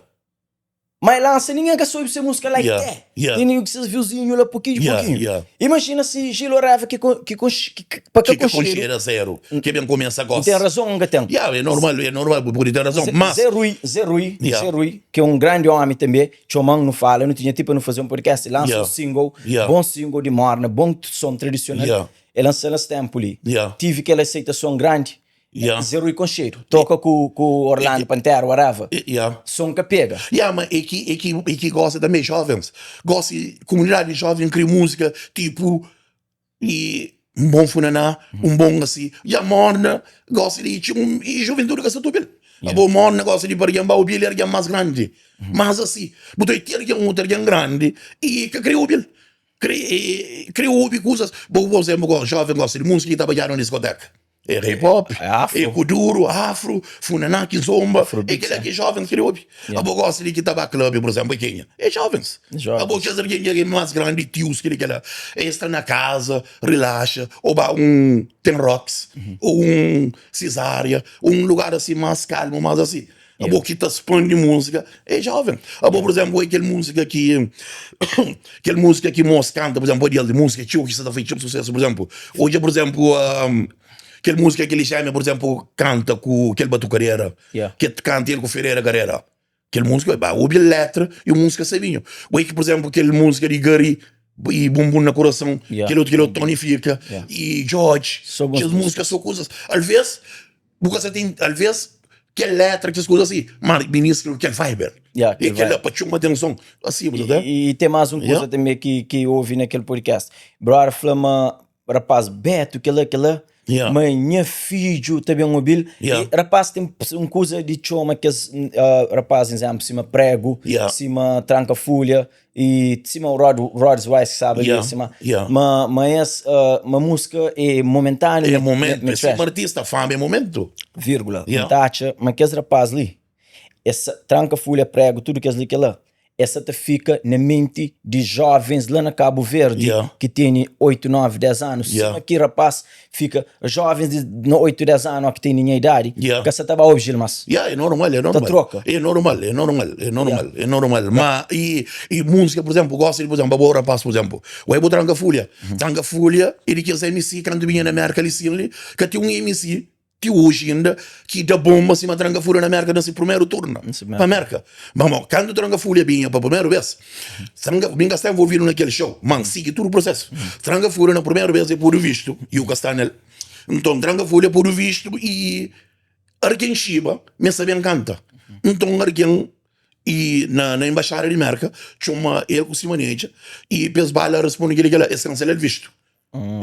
Ma el lansa ningen ka sobe se múzika like Yeah, te. yeah. Tene ses viewzinho la pokinho Yeah, pokinho. yeah. Imagina si Gil Oreva ki kon- ki konx- ki ki- pa ka Ki ka konxedu. konxe era zero. Ki ben kumesa N gosi. ten razon ou N ka ten? Yeah, é normal, é normal, bu pode ten razon. Mas, Zé Rui, Zé Rui, Yeah. Zé Rui, ki é un grandi omi tanbe, txoma-m nu fala, nu tinha ti pa nu faze un podcast, el lansa Yeah. un single, Yeah. bon single di morna, bon som tradisional, Yeah. el lansa-l es tenpu li. Yeah. Tive kel aseitason grandi. Yeah. Zé Rui konxedu, toka ku ku Orlando Pantera, whatever. Yeah. Som ka pega. Yeah, ma é ki, é ki, é ki gosta também jovens. Gosta, comunidade jovem kre música tipo e um bom funaná, um bom assim. E a morna gosta de tipo, um, e juventude ka sa ta obi-l. A bo morna gosta de pa algen ba obi-l é algen más grandi. Mas assim, bu ta ter algen outro algen grandi e ka kre obi-l. Kre, kre obi kuzas. Bo, por exemplo, go, jovem gosta de música ki ta badjadu na diskoteka. É hip hop, É afro. é kuduro, afro, funaná, kizomba, Afrobeat, é kela ki jovens kre obi. Abo gosta di ki ta ba club, por exemplo, é kenha? É jovens. Jovens. Abo kes algen ki é más grandi, tios, kila kela, es sta na casa, relaxa, ou ba un Ten Rocks, ou un Cesária, un lugar assim más calmo, más assim. Abo ki ta spandi múzika é joven. Abo, por exemplo, oi kel múzika ki kel múzika ki mos kanta, por exemplo, oi di múzika txeu ki sa ta fai txeu susesu, por exemplo, odja, por exemplo, kel múzika ki Lixémia, por exemplo, kanta ku kel batukadeira, Yeah. ki kanta el ku Ferreira Carreira. Kel múzika, ba obi letra e múzika sabinho. Oi ki, por exemplo, kel múzika di Gary e Bumbum na Coração, Yeah. kel outro, kel outro Tony Fika Yeah. e George, Só bons kes múzika só kuzas. Alvês Bu ka sa ten, alvês, kel letra, kes kuza asi, ma minis kel vibe. Yeah, E kel kel la vibe. pa txoma atenson. Asi, bu sa ta? E, e ten más un kuza Yeah. tanbê ki, ki ovi na kel podcast. Brother fla ma rapaz Beto, kel-la, kel-la, Yeah. ma nha fidju ta ben obi-l. Yeah. E rapaz ten un kuza di txoma kes uh, rapaz, izénplu, sima Prego, Yeah. sima Tranka Fulha, E sima o Rod, Rod Wise sabe ali, Yeah, sima, yeah. ma, ma es, uh, ma música é momentâneo, É me- momento, me, me é sima artista, fama é momento. vírgula, Yeah. N ta atxa ma kes rapaz li, essa tranka fulha, prego, tudo kes li kela, essa ta fika na menti di jovens la na Cabo Verde Yeah. ki tene 8, 9, 10 anos, Yeah. sima ki rapaz fika, jovens di 8, 10 anos ki tene nha idade, Yeah. ka sa ta ba obi Gil mas. Yeah, é normal, é normal. Ta troca. É normal, é normal, é normal, é normal. Ma e, e música, por exemplo, gosta de, por exemplo, bo rapaz, por exemplo, o bo tranca folha. Tranca folha, e de kes MC kantu binha na Merca li sim li, ka tem um MC ti hoje ainda ki da bomba sima tranca folha na Merca na se primeiro turno. Nesse Pa Merca. Mas, bom, kantu tranca folha binha pa primeiro vez, tranca, binha sta envolvido naquele show, man, sigue tudo o processo. Tranca folha na primeira vez é por visto, e o que está nele. Então, tranca folha por visto e Argen xiba, mi sa ben kanta. Nton argen i na na embaixada di Merka txoma el ku si maneja i pa es ba la responde kila kila, es kansela el vistu.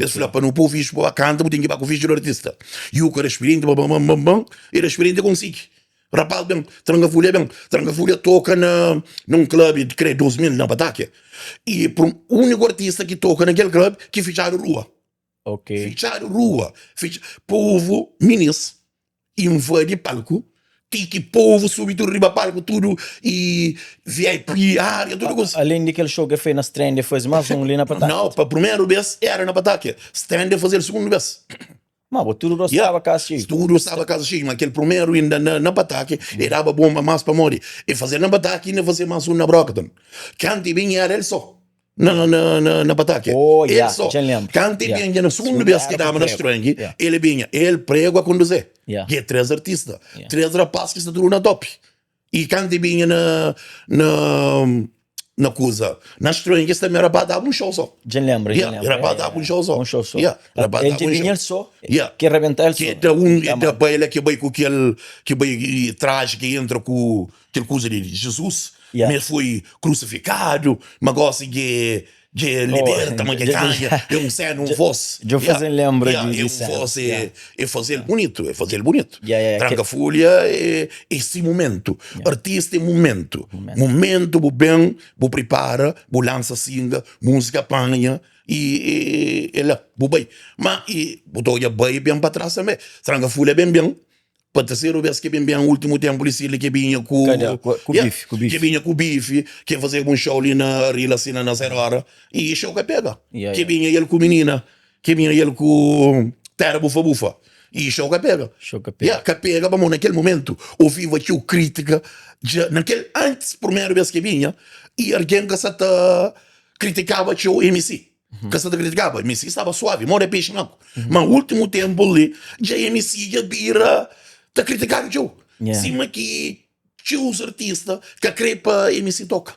Es fla pa nu pô vistu pa ba kanta bu ten ki ba ku vistu di artista. I u ka da spirienti ba ba ba ba e da spirienti konsigi. Rapaz ben, tranka fulha ben, tranka fulha toka na na un club di kre 2000 na Batákia i uniku artista ki toka na kel club ki fitxadu rua. Ok. Fitxadu rua, fitxa, povu, minis invadi palku, ti ki povu subi tudu riba palku, tudu i VIP, área, tudu kuza. Alén di kel show ke fei na Strand, e faze más un li na Pataki? Nau, pa primeru bes era na Pataki, Strand e faze-l sugundu bes. Ma bo, tudu dos staba kaza xeiu. Tudu staba kaza xeiu, ma kel primeru inda na, na Pataki, e daba bomba más pamodi e faze-l na Pataki inda faze más un na Brockton. Kantu e ben era el so. Na, na, na, na Bataki. Oh, El yeah, só. dja lenbra. Kantu el Yeah. binha na sugundu Sugundu bes ki era daba ku na prego. Strange, Yeah. el binha, el prego a konduzê. Yeah. Ki é tres artista, Yeah. tres rapaz ki sta tudu na top. I kantu el binha na, na, na kuza, na Strange, es tanbe rapaz daba un show só. Dja lenbra, dja Yeah, lenbra. rapaz daba un show só. Un show só. Yeah, rapaz El daba dja un binha show. el só, Yeah. ki rebenta el só. Ki da un, Ta da ma. bai la ki bai ku kel, ki bai traji ki entra ku kel kuza di Jesus. Yeah. Ma el foi krusifikadu, ma gosi dje dje liberta, ma dje ganha, é un sena, un vos. Dja faze-m lenbra yeah, di é un sena. vos, é, Yeah. é faze-l bunitu, é faze-l bunitu. Yeah, yeah, Tranka ke- fulha é é si momentu. Artista é momentu. Momentu bu ben, bu pripara, bu lansa singa, múzika panha i é la, bu bai. Ma i bu ta odja bai ben pa tras tanbe. Tranka fulha ben ben. Pa terceru bes ke ben ben ultimu tempu li si li ke binha ku Kada, ku, ku yeah, bife, ku bife. Ke binha ku bife, ke fazeba un show li na Rila si na na zero hora i show ka pega. Yeah, Ke yeah. binha el ku minina, ke binha el ku Terra Bufa Bufa. I show ka pega. Show ka pega. Yeah, ka pega pamodi na kel momentu oviba txeu kritika dja na kel antis primeru bes ki binha i argen ka sa ta kritikaba txeu MC. Ka sa ta kritikaba, MC staba suavi, moda pexi na agu. Ma ultimu tempu li dja MC dja bira ta kritikadu txeu. Yeah. Sima ki txeus artista ka kre pa MC toka.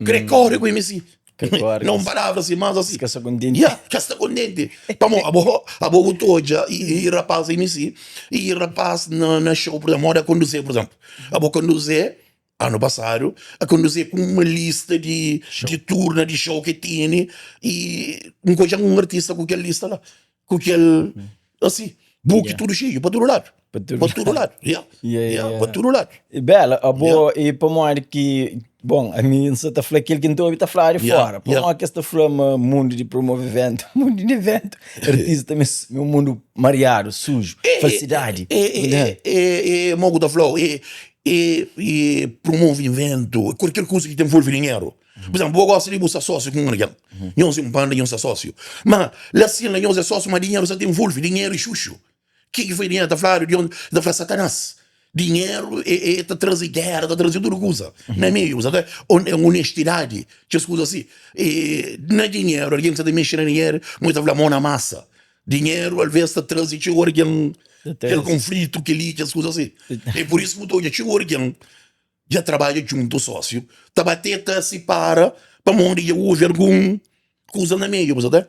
Kre kore ku MC. Kre kore. Não palavra assim, mas assim. Ka sta kontenti. Yeah, ka sta kontenti. Pamo, abo, abo bu ta odja e, e rapaz MC, e rapaz na, na show, por exemplo, moda conduzer, por exemplo. Abo conduzer, ano passado, a conduzer com uma lista de, de turna, de show que tinha, e nunca odja um artista com aquela lista lá. Ku kel asi, buki tudu xeiu pa tudu ladu. Pa tudu Pa tudu ladu, ya. Yeah, Ya, yeah. pa tudu ladu. E Bela, abo e pamodi ki, bon, ami N sa ta fla kel ki N ta obi ta fla di Yeah, fora. yeah. Pamodi ki es ta fla ma mundu di promove iventu, mundu di iventu, artista ma es é un mundu mariadu, suju, falsidadi. É, é, é, é, mo ku ta fla-u, é, é, é promove iventu, kualker kuza ki ta envolve dinheru. Por exemplo, bo gosta di bu sta sósiu ku un algen. Nhos é un banda, nhos sta sósiu. Ma la sin la nhos é sósiu, ma dinheru sa ta envolve. Dinheru é xuxu. Ke ki foi dinheru? Ta fladu di ondi? Ta fla Satanás. Dinheru é, é ta traze géra, ta traze tudu kuza na meiu. Bu sa ta honestidadi, kes kuza asi. E na dinheru, algen ki sa ta mexe na dinheru, mo ta fla mon na masa. Dinheru alvês ta traze txeu algen kel konflitu, kel-li, kes kuza asi. É pur isu ki bu ta odja txeu algen Dja trabadja djuntu sósiu ta bate ta sipara pamodi dja ovi algun kuza na meiu bu sa ta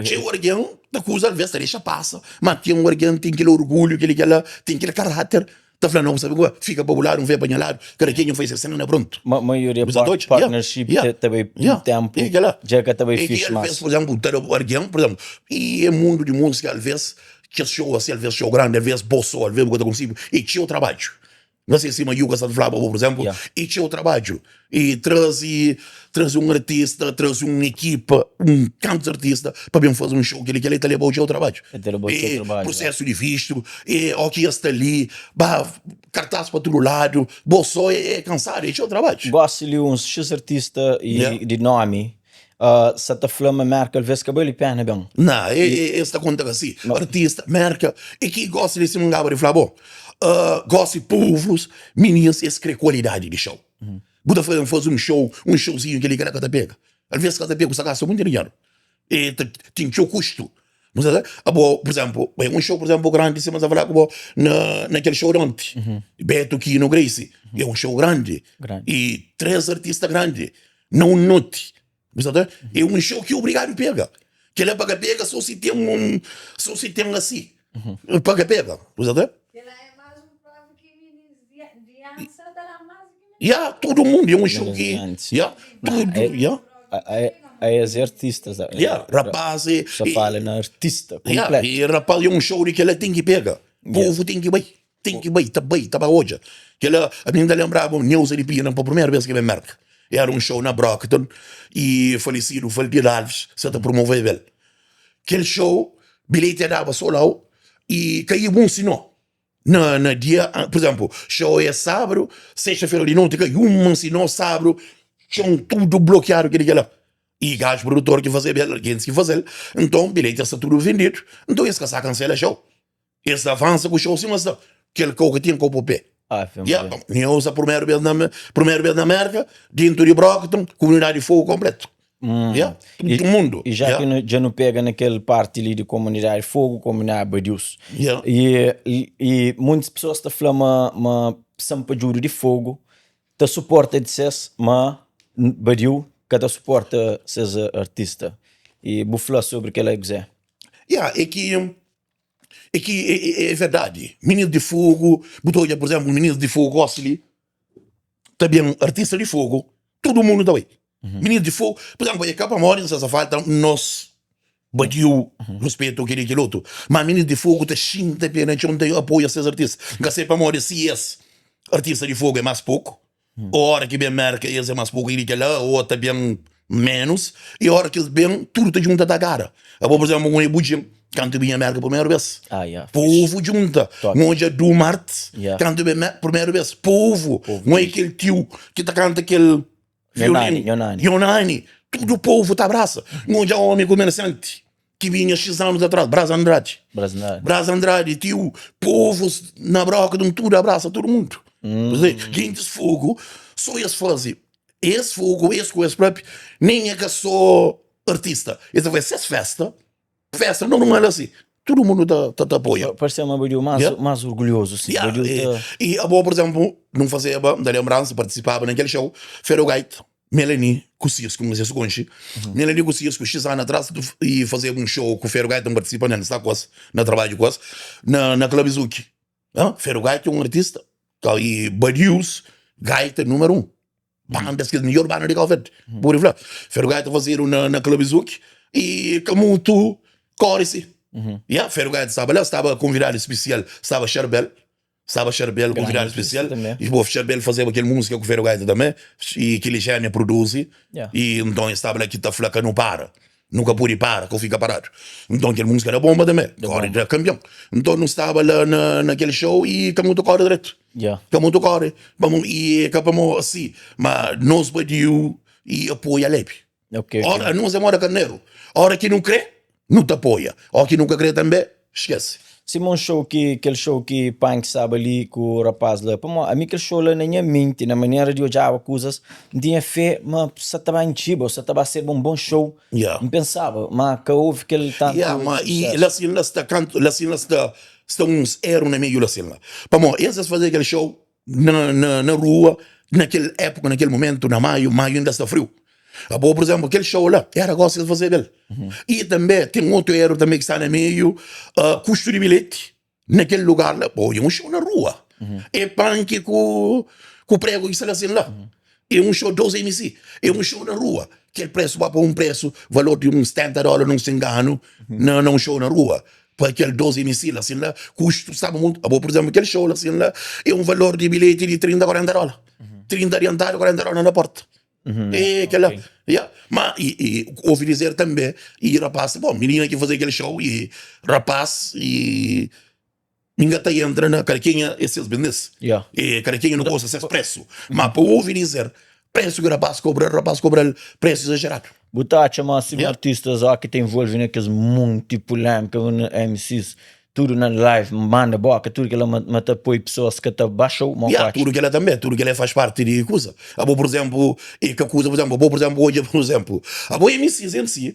txeu algen ta kuza alves ta dexa pasa ma ten un algen ten kel orgulhu kel kela ten kel karáter ta fla no bu sabe kua fika pa bu ladu n fika pa nha ladu kada kenha fai se sena prontu Ma maioria bu sa ta odja partnership ta bai un tempu dja ka ta bai fixi mas por exemplu ta da algen por exemplu i é mundu di músika alves kes show asi alves show grandi alves bo so alves bu ka ta konsigi é txeu trabadju N se sima Yuka sa ta flaba bo, pur izénplu, Yeah. e txeu trabadju. E traze, traze un artista, traze un ekipa, un kantus artista pa ben faze un show. Kel-li, kel-li ta leba-u txeu trabadju. E ta leba-u txeu E trabadju, prusésu di vistu, e óki es sta li, ba kartás pa tudu ladu, bo sô é é kansadu, é txeu trabadju. Gósi li uns xis artista e Yeah. di nómi Uh, sa ta fla ma Merka alvês ka bali pena ben. Na, e, e, es ta konta ka si. Artista, Merka, e ki gosi di si un gaba di fla bo. Uh, gosi povus, minis, es kre kualidadi di show. Bu ta faze, faze un show, un showzinhu keli kela ka ta pega. Alvês ka ta pega, bu sta gasta munti dinheru. E ta ten txeu kustu. Bu sa abo, por exemplo, bai un show, por exemplo, grandi, sima sa fala ku bo na, na kel show di onti. Beto, Kino, Grace. É un show grandi. Grandi. E tres artista grandi. Na un noti. Bu sa ta? É un show ki obrigadu pega. Kel-la pa ka pega sô si ten un, sô si ten asi. Pa ka pega. Bu sa ta? Kel-la é más un prova ki minis di antis sa ta da más di ki minis. Ya, tudu mundu é un show ki, ya, tudu, ya. A es é artistas. Ya, rapaz é. Sa fala na artista Ya, konpletu. e rapaz é un show di kel-la ten ki pega. Povu ten ki bai. Ten ki bai, ta bai, ta ba odja. Kel-la, ami N ta lenbraba Neuza di Pina pa primeru bes ki ben Merka. Era un show na Brockton y falesidu Valdir Alves sa ta promoveba el. Kel show, bilheti ya daba sold out y kaiba un sinó na na dia, pur izénplu, show é sábadu, sexta-fera di noti kai un sinó sábadu, txon tudu blokiadu kel-li kel-la. Y gaju produtor ki fazeba el, gentis ki faze-l, nton bilheti ya sta tudu vendidu, nton es ka sa kansela show. Es avansa ku xou sima sta kel kau ki ten kau po pé. Ya, mi usa primeru bes na primeru bes na Merka, dentu di Brockton, komunidadi di Fogu konpletu. Ya, tudu mundu. E já ki nu, dja nu pega na kel parti li di komunidadi Fogu, komunidadi Badius. Ya. E, e, e muitas pessoas ta fla ma, ma Sampadjudu di Fogu ta suporta di ses, ma Badiu ka ta suporta ses artista. E bu fla sobri kel-la, Guzé? Ya, é ki É ki é verdadi, minis di Fogu, bu ta odja pur izénplu minis di Fogu gosi li, ta ben artista di Fogu, tudu mundu ta bai. Minis di Fogu, pur izénplu, é ka pamodi N sa falta nos badiu ruspetu kel-li kel otu, má minis di Fogu ta xinta pé na txon ta apoia ses artista. N ka sai pamodi si es artista di Fogu é más poku, Ô óra ki ben Mérka es é más poku di kel-la, ô ta ben ménus, i óra ki es ben tudu ta djunta ta gara. Abo, pur izénplu, un é bu djin kantu binha Mérka primeru bês, povu djunta. N odja Du Martis kantu ben Mérka primeru bês, povu. N odja kel tiu ki ta kanta kel violinu, Nhonani, tudu povu ta abrasa. N odja ómi komersianti. Ki binha xis anus atras, Braz Andrade. Braz Andrade. Braz Andrade, tiu, povus na broka dun tudu abrasa tudu mundu. Mm. Gentis fogu, so es faze. Es fogu, es ku es propi, nen é ka so artista. Es ta faze ses festa, festa normal asi. Tudu mundu ta, ta, ta apoia. Parse ma badiu mas, Yeah. mas orgulhoso, si. Yeah, Badiu e, ta... e abo, por exemplo, não fazeba, da lembrança, participava naquele show, Ferro Gaita. Melanie ku Cisco, un es konxe. Melanie ku Cisco, xis anu atras, e fazeba un show ku Ferro Gaita, N partisipa nel, N sta ku es, na trabadju ku es, na na Club Zuki. Ferro Gaita é un artista i badius gaita numeru un. Banda, kes midjor banda di Cabo Verde, pode fla. Ferro Gaita fazedu na na Club Zuki i ka mutu kore si. Ya, Ferro Gaita staba la, staba konvidadu spesial, staba Charbel. Staba Charbel, konvidadu spesial. E bo, Charbel fazeba kel múzika ku Ferro Gaita tanbê, i kel Gémia produzi. E nton el staba la ki ta fla ka nu para, nu ka pode para, ka fika paradu. Nton kel múzika da bonba tanbê, kóre da kanpion. Nton nu staba la na na kel show i ka mutu kóre dretu. Ka mutu kóre, pamo i ka pamo asi, ma nos badiu i apoia Lebi. Ora nos é moda karneru, ora ki nu kre, nu ta apoia, ora ki nu ka kre tanbe, skese. Sima un show ki, kel show ki Pank staba li ku rapaz la, pamodi ami kel show la na nha menti, na manera di odjaba kuzas, N tinha fe ma sa ta ba intxiba o sa ta ba serba un bon show, N pensaba, ma ka ovi kel tantu Ya, ma i la sin la sta kantu, la sin la sta sta uns eru na meiu la sin la, pamodi es es faze kel show na, na, na rua, na kel época, na kel momento, na maio, maio inda sta friu. Abo, por exemplo, kel show la, era gosi es fazeba el. E també ten otu eru també ki sta na meiu, uh, kustu di bilheti na kel lugar la, bo, é un show na rua. É panki ku, ku prego ki sta la sin la. É un show 12 MC, é un show na rua. Kel presu ba pa un presu, valor di uns 70 dólar, nun se enganu, na, na un show na rua. Pa kel 12 MC la sin la, kustu staba mutu. Abo, por exemplo, kel show la sin la, é un valor di bilheti di 30, 40 dólar. 30 adiantadu, 40 dólar na porta. É kel-la. Ya. Ma, i, i, ouvi dizer tanbe, i rapaz, bon, minina ki faze kel show, i rapaz, i Inga ta entra na kada kenha é ses business. Yeah. E kada kenha negosia ses presu. Ma pa ouvi dizer, presu ki rapaz kobra, rapaz kobra-l presu izajeradu. Bu ta atxa ma sima Yeah. artistas ó ki ta envolve na kes monti pulémika na MCs, tudu na live, manda boka, tudu kela ma, ma ta poi pesoas ka ta ba show, ma ku Yeah, atxa? tudu kela tanbe, tudu kela faz parti di kuza. Abo, por exemplu, e ka kuza, por exemplu, abo, por exemplu, odja, por exemplu, abo MCs, MC,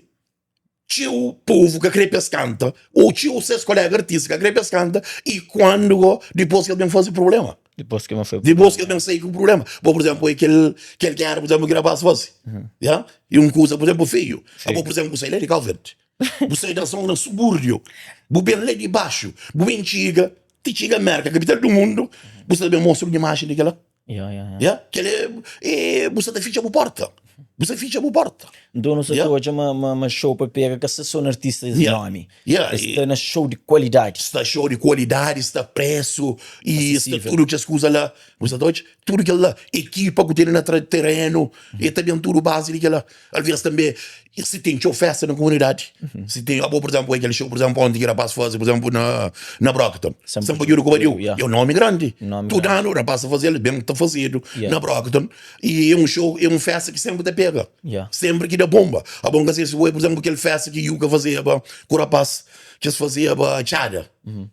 Txeu povu ka kre pa es kanta, ô txeu ses koléga artista ka kre pa es kanta, i kuandu go, dipôs ki es ben faze prubléma. Dipôs ki ben faze Dipôs ki es ben sai ku prubléma. Bo, pur izénplu, é kel, kel géra, pur izénplu, ki rapás faze. Ya? E un kuza, pur izénplu, feiu. Abo, pur izénplu, bu sai la di Kau Verdi, bu sai da zóna subúrbiu, bu ben la di baxu, bu ben txiga, ti txiga Mérka, kapital di mundu, bu sta ben mostra un imajen di kel-la. Ya, ya, ya. Ya, kel é, é bu sa ta fitxa bu porta. Bu sa fitxa bu porta. Nton nu sa ta Ya. odja ma, ma, ma show pa pega ka sta so na artistas di Ya. nomi. Ya, Es e- sta na show di kualidadi. Sta show di kualidadi, sta presu e sta Asesível. tudu kes kuza la. Bu sa ta odja? Tudu kel la. Ekipa ku tene na tra terenu, e ta ben tudu bazi di kel la. Alvês tanbe, si ten txeu festa na komunidadi, si ten, abo, pur izénplu, kel xou, pur izénplu, onti ki rapaz faze, pur izénplu, na na Brockton, San San Padjudu ku Badiu, yeah. é un nomi grandi. Nomi Tudu grandi. anu rapaz ta faze-l, ben ta fazedu Yeah. na Brockton, i é un xou, é un festa ki senpri ta pega, Yeah. senpri ki da bonba. Abo, N ka se si bo é, pur izénplu, kel festa ki Yuka fazeba ku rapaz, ki es fazeba txada,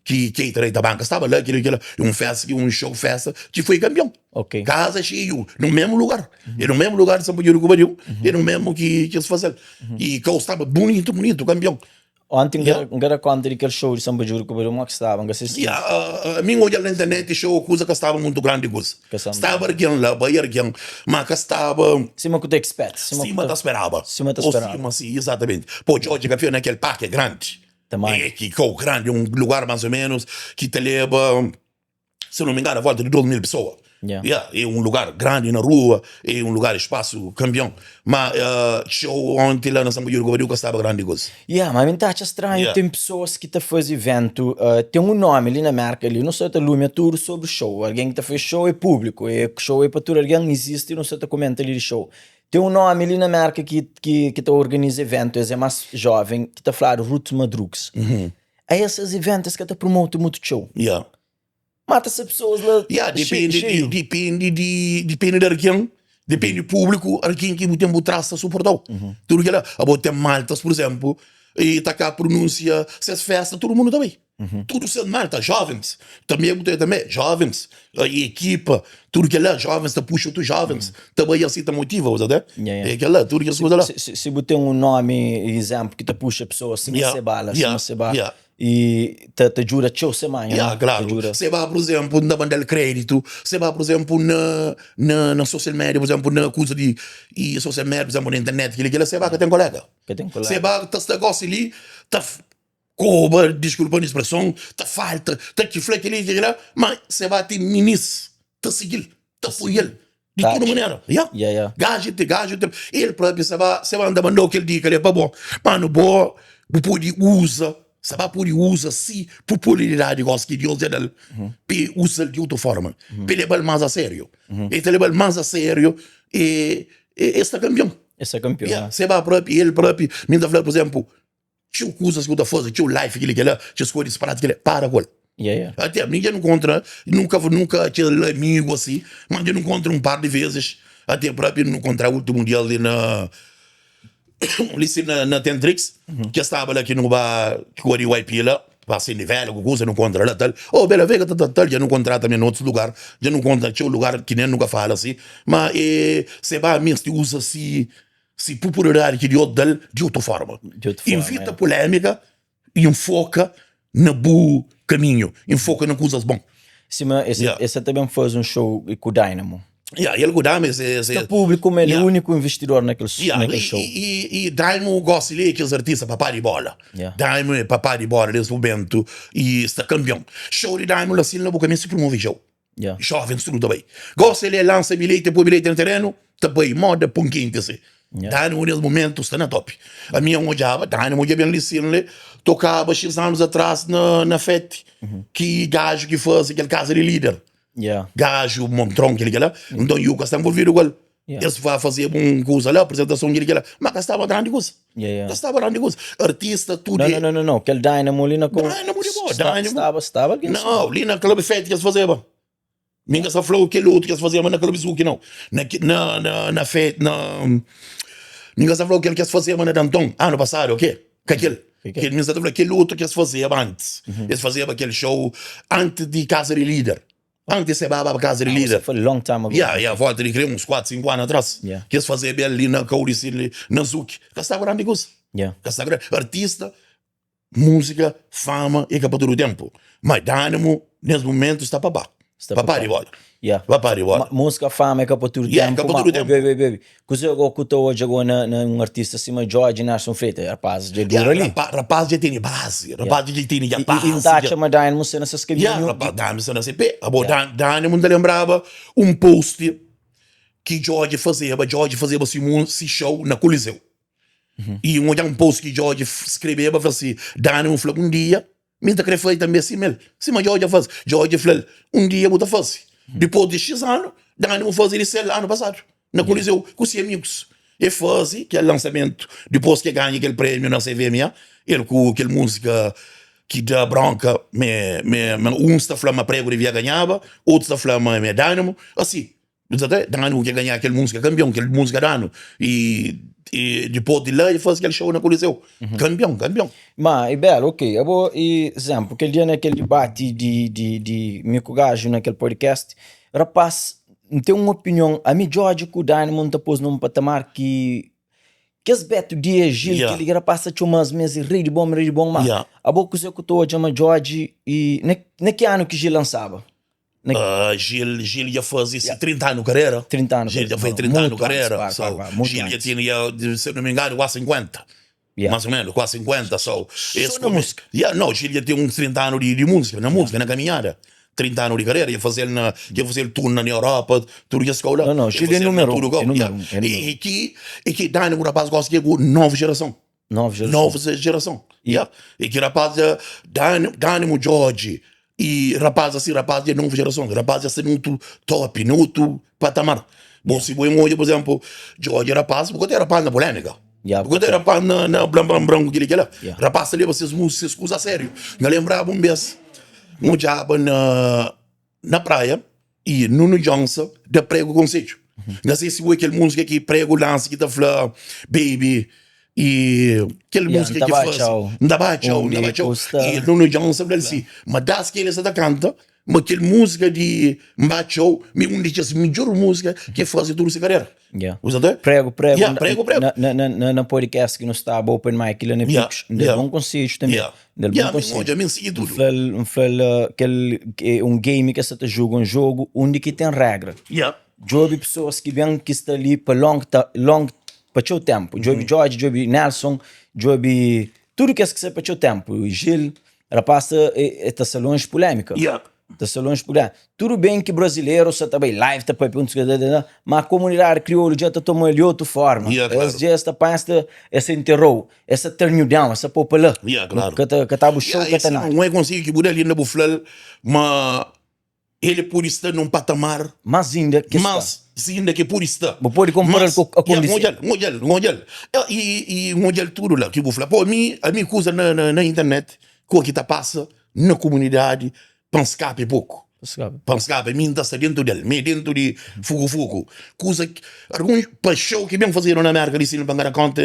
ki Keita Rei Tabanka staba la, kila, kila, é un festa ki, un xou, festa ki foi kanpion. Ok. Kaza xeiu, no mesmu lugar. É no mesmu lugar di San Pedro ku Badiu, é no mesmu ki ki es fazel. E kau staba bunitu, bunitu, kanpion. Onti N Yeah. ka N ka da konta di kel show di San Pedro ku Badiu, mo ki staba, N ka sisti. Yeah, ah, ah, mi N odja-l na internet, show, kuza ka staba muntu grandi kuza. Ka staba Staba argen la, bai argen, ma ka staba Sima ku ta expect, sima ku sima ta ta speraba. sima ta Ou speraba. sima si, exatamente. Pô, Djodje ka fia na kel parke grandi. Tamanhu. É, ki kau grandi, un lugar mais ou menos ki ta leba se não me engano, a volta de 2 mil pessoas. Yeah. Yeah, é um lugar grande na rua, é um lugar, espaço campeão. Mas uh, show ontem lá na São Pedro Cobadiu estava grande coisa. Yeah, mas mi ta atxa stranhu, Yeah. ten pessoas ki ta faze evento, uh, ten un nomi li na Merka li, nu sa ta lumia tudu sobri show, algen ki ta faze show é públiku, é show é pa tudu algen, izisti nu sa ta komenta li di show. Ten un nomi li na Merka ki, ki, ki ta organiza evento, es é más joven, ki ta fladu Roots Madrugs. A esses eventu es ka ta promoti mutu txeu. Yeah. Mata se pessoas la Yeah, depende, xeiu. de, depende de, depende de argen, depende do público, argen ki bu ten bu traz ta suportau. Tudo kela, abo ten maltas, por exemplo, E ta ka pronúnsia ses festa, tudu mundu ta bai. Tudu ses malta, jovens, tanbe bu ta tanbe, jovens, e ekipa, tudu kela, jovens ta puxa otu jovens, ta bai asi ta motiva, bu ta ntende? Yeah, yeah. E kela, tudu kes kuza la. Si, si, si bu ten un nomi, izénplu, ki ta puxa pesoas sima Yeah, Sebala, yeah, sima Seba, yeah. E ta ta djuda txeu se manha, Ya, ta klaru. djuda. Se ba, pur izénplu, N ta manda-l kréditu. Se ba, pur izénplu, na na na social media, pur izénplu, na kuza di i social media, pur izénplu, na internet, kel-li, kel-la, se ba ka ten koléga. Ka ten koléga. Se ba ta sta gósi li ta koba, diskulpa-m spreson, ta falta, ta ki fla kel-li, kel-la, má se ba ten minis ta sigi-l, ta apoia-l. Di tudu manera. Ya. Ya, ya. Gajo te, gajo te. El próprio sa ba, sa ba anda mandou kel dika li pa bo. Mano, bo, bu pode usa, sa ba pode usa si popularidade gosi ki Deus dja dal, pe usal di otu forma, pe lebal mas a sério. E ta lebal mas a sério e, e, e sta kampion. E sta kampion. Ya, se ba próprio, el próprio, mi ta fla, por exemplo, Txeu kuzas ki bu ta faze, txeu life kili kela, txeu skola disparati kila, para ku el. Yeah, yeah. Até mi dja nu kontra, nunka nunka kel amigu asi, ma dja nu kontra un par di vezes, até propi nu kontra ultimu dia li na li si na na Tentrix, ke staba la ki nu ba ku di YP la, ba sende vela ku kuza nu kontra la tal, oh Bela Vega tal tal tal, dja nu kontra tambe na otus lugar, dja nu kontra txeu lugar ki nen nu ka fala asi, ma e se ba misti usa si Si popularidadi ki Dios da-l di otu forma. Di otu forma, Invita pulémika i nfoka na bu kaminhu, nfoka na kuzas bon. Sima es, Yeah. es ta ben faze un show ku Dynamo. Yeah, el ku Dynamo, es, es, Ta públiku ma el é Yeah. úniku investidor na kel, Yeah, na kel i, show. i, i Dynamo gosta li é kes artista papá di bola. Yeah. Dynamo é papá di bola des momentu i sta kanpion. Show di Dynamo la sin la bu ka meste promove show. Yeah. Jovens tudu ta bai. Gosi el lansa bilheti, poi bilheti na terenu, ta bai moda pon kenti asi. Yeah. Dynamo nes momentu sta na top. Ami N odjaba, Dynamo dja ben li sin li, tokaba xis anus atras na, na feti, ki gaju ki fazi kel kaza di lider. Yeah. Gaju, Montron, kel kela. Nton Yuka sta envolvidu ku el. Yeah. Es va fazeba un kuza la, apresentason kel kela, ma ka staba grandi kuza. Yeah, yeah. Ka staba grandi kuza. Artista tudu. Não, não, não, não, não. Kel Dynamo li na ko. Dynamo di bo, Sta, Dynamo. Staba, staba alguém. Não, li na Club Fete que eles fazeba. Mi ka sa fla kel outro que eles fazeba na Club Zuki não. Na na na na Fete na Mi ka sa fla kel que eles fazeba na Danton ano passado, ok? Ka kel. Kel mi sa ta fla kel outro que eles fazeba antes. Eles fazeba kel show antes di Casa di Líder. Antes se baba pa casa di líder. Foi long time ago. Yeah, yeah, volta di kre uns 4, 5 anu atras. Yeah. Ki es fazeba el li na kau di si li na Zuki. Ka staba grandi kusa. Yeah. Ka staba grandi. Artista, músika, fama e ka pa tudu tempu. Ma Dynamo nes momentu sta pa ba. Sta Pa pa pa di bola. Yeah. Pa pa di bola. Ma, músika, fama é ka pa tudu Yeah, tempu. ka pa ma, tudu tempu. Baby, baby. Kuzê go ku ta odja go na, na un artista sima Jorge Nelson Freitas? Rapaz dja dura li. Rapa, rapaz dja tene base, rapaz dja tene dja I, base. i, i ta atxa ma Dynamo sta na ses Yeah, kaminhu. rapaz, Dynamo sta na se pé. Abo, yeah. Dynamo N ta lembraba un post ki Jorge fazeba, Jorge fazeba si, si show na Coliseu. E N odja un post ki Jorge skrebeba, fla si, Dynamo fla un dia Mi ta kre fai tanbe sima el, sima Djodje faze. Djodje fla-l, Un dia bu ta faze. Dipôs di xis anu, Dánimo faze di sel anu pasadu, na Kolizeu, ku si amigus. E faze kel lansamentu dipôs ki e ganha kel prémiu na CVMA, el ku kel múzika ki da bronka me, me, me uns ta fla ma pregu devia ganhaba, otus ta fla ma é Dánimo. Asi, Dánimo ke ganhá kel múzika kanpion, kel múzika d'anu i i dipôs di la e faze kel show na Coliseu, kanpion, kanpion. Ma e belo, ok, abo e izénplu, kel dia na kel dibati di di di mi ku gaju na kel podcast, rapaz, N ten un opinion, ami Djodje ku Dynamo N ta pô-s na un patamar ki kes Beto Dias, Gil, Yeah. kel rapaz ta txoma-s ma es é rei di bon, rei di bon, ma Yeah. abo kuzê ku ta odja ma Djodje e na na ki anu ki Gil lansaba? Na Ah, Gil, Gil dja faze si 30 anu karera. 30 anu Gil dja karera. faze 30 anu Mutu antis, karera. claro, So, claro, claro, mutu Gil dja antis. tinha, ja, se não me engano, quase 50. Yeah. Mais ou menos, quase 50. So, esse na come- música. Yeah, não, Gil dja tinha uns 30 anos de, de música, na música, na caminhada. 30 anos de carreira, ia fazer na, ia fazer tour na Europa, tudo que escola. Não, não, Ia Gil é fazer número um, tudo igual. é número Yeah. um, é número E, e que, e que dá o rapaz gosta que é nova geração. Nova geração. Nova geração. Yeah. E que rapaz, Dânimo Jorge, e rapaz assim, rapaz de nova geração, rapaz assim muito top, muito patamar. Bom, se você olha, por exemplo, Jorge rapaz, porque tem rapaz na polêmica. Yeah, Porque tem rapaz na, na blam blam blam, aquele que lá. Yeah. Rapaz ali, vocês músicos, vocês a sério. Eu lembrava um vez, um diabo na, na praia, e Nuno Johnson da prego conselho. Não sei se foi aquele música que prego lance que tá fla, baby. E kel Yeah, músika N ta ki ba faze, txau. N ta ba txau, N ta Undi ba txau. ku sta. E Nuno Johnson fla-l si, ma das ki el sa ta kanta, ma kel músika di N ba txau, mi un di kes midjor músika ki el faze tudu se karera. Yeah. Bu sa ta? Prego, prego. Yeah, prego, prego. Na, na, na, na, na podcast ki nu staba open mic la na Yeah, Picos, N da-l yeah. bon konsedju tanbe. Yeah. N da-l bon Yeah, mi konsedju. odja, mi N sigi N tudu. fla-l, N fla-l uh, kel é un game ki el sa ta juga, un jogu undi ki ten regra. Yeah. Djobe pesoas ki ben ki sta li pa long ta long pa txeu ténpu. Djobe Jorge, djobe Nelson, djobe tudu kes ki sta pa txeu ténpu. Gil, rapaz ta e ta sta lonji pulémika. Yeah. Ta sta lonji pulémika. Tudu ben ki brazileru sa ta bai live ta papia un ma komunidadi kriolu dja ta toma-l di otu forma. Yeah, klaru. Es dja es ta panha es ta es ta interou, es ta turn you down, es ta pô pa la. Yeah, klaru. Ka ta ka ta bu show, Yeah, ka ta nada. Un é konsigi ki bu da-l inda bu fla-l ma El pode sta num patamar. Más inda ki sta. Más inda ki pode sta. Bu pode konpara-l ku a Ya, kondisi. N odja-l, N odja-l, N odja-l. I, i N odja-l tudu la ki bu fla. Po, ami, ami kuza na, na, na internet, ku ki ta pasa na komunidadi, pa N skapa é poku. Pa skapa. Pa N skapa, mi N ta sta dentu del, mi dentu di fuku-fuku. Kuza ki, alguns, pa xou ki ben fazedu na Merka li sin pa N ka da konta,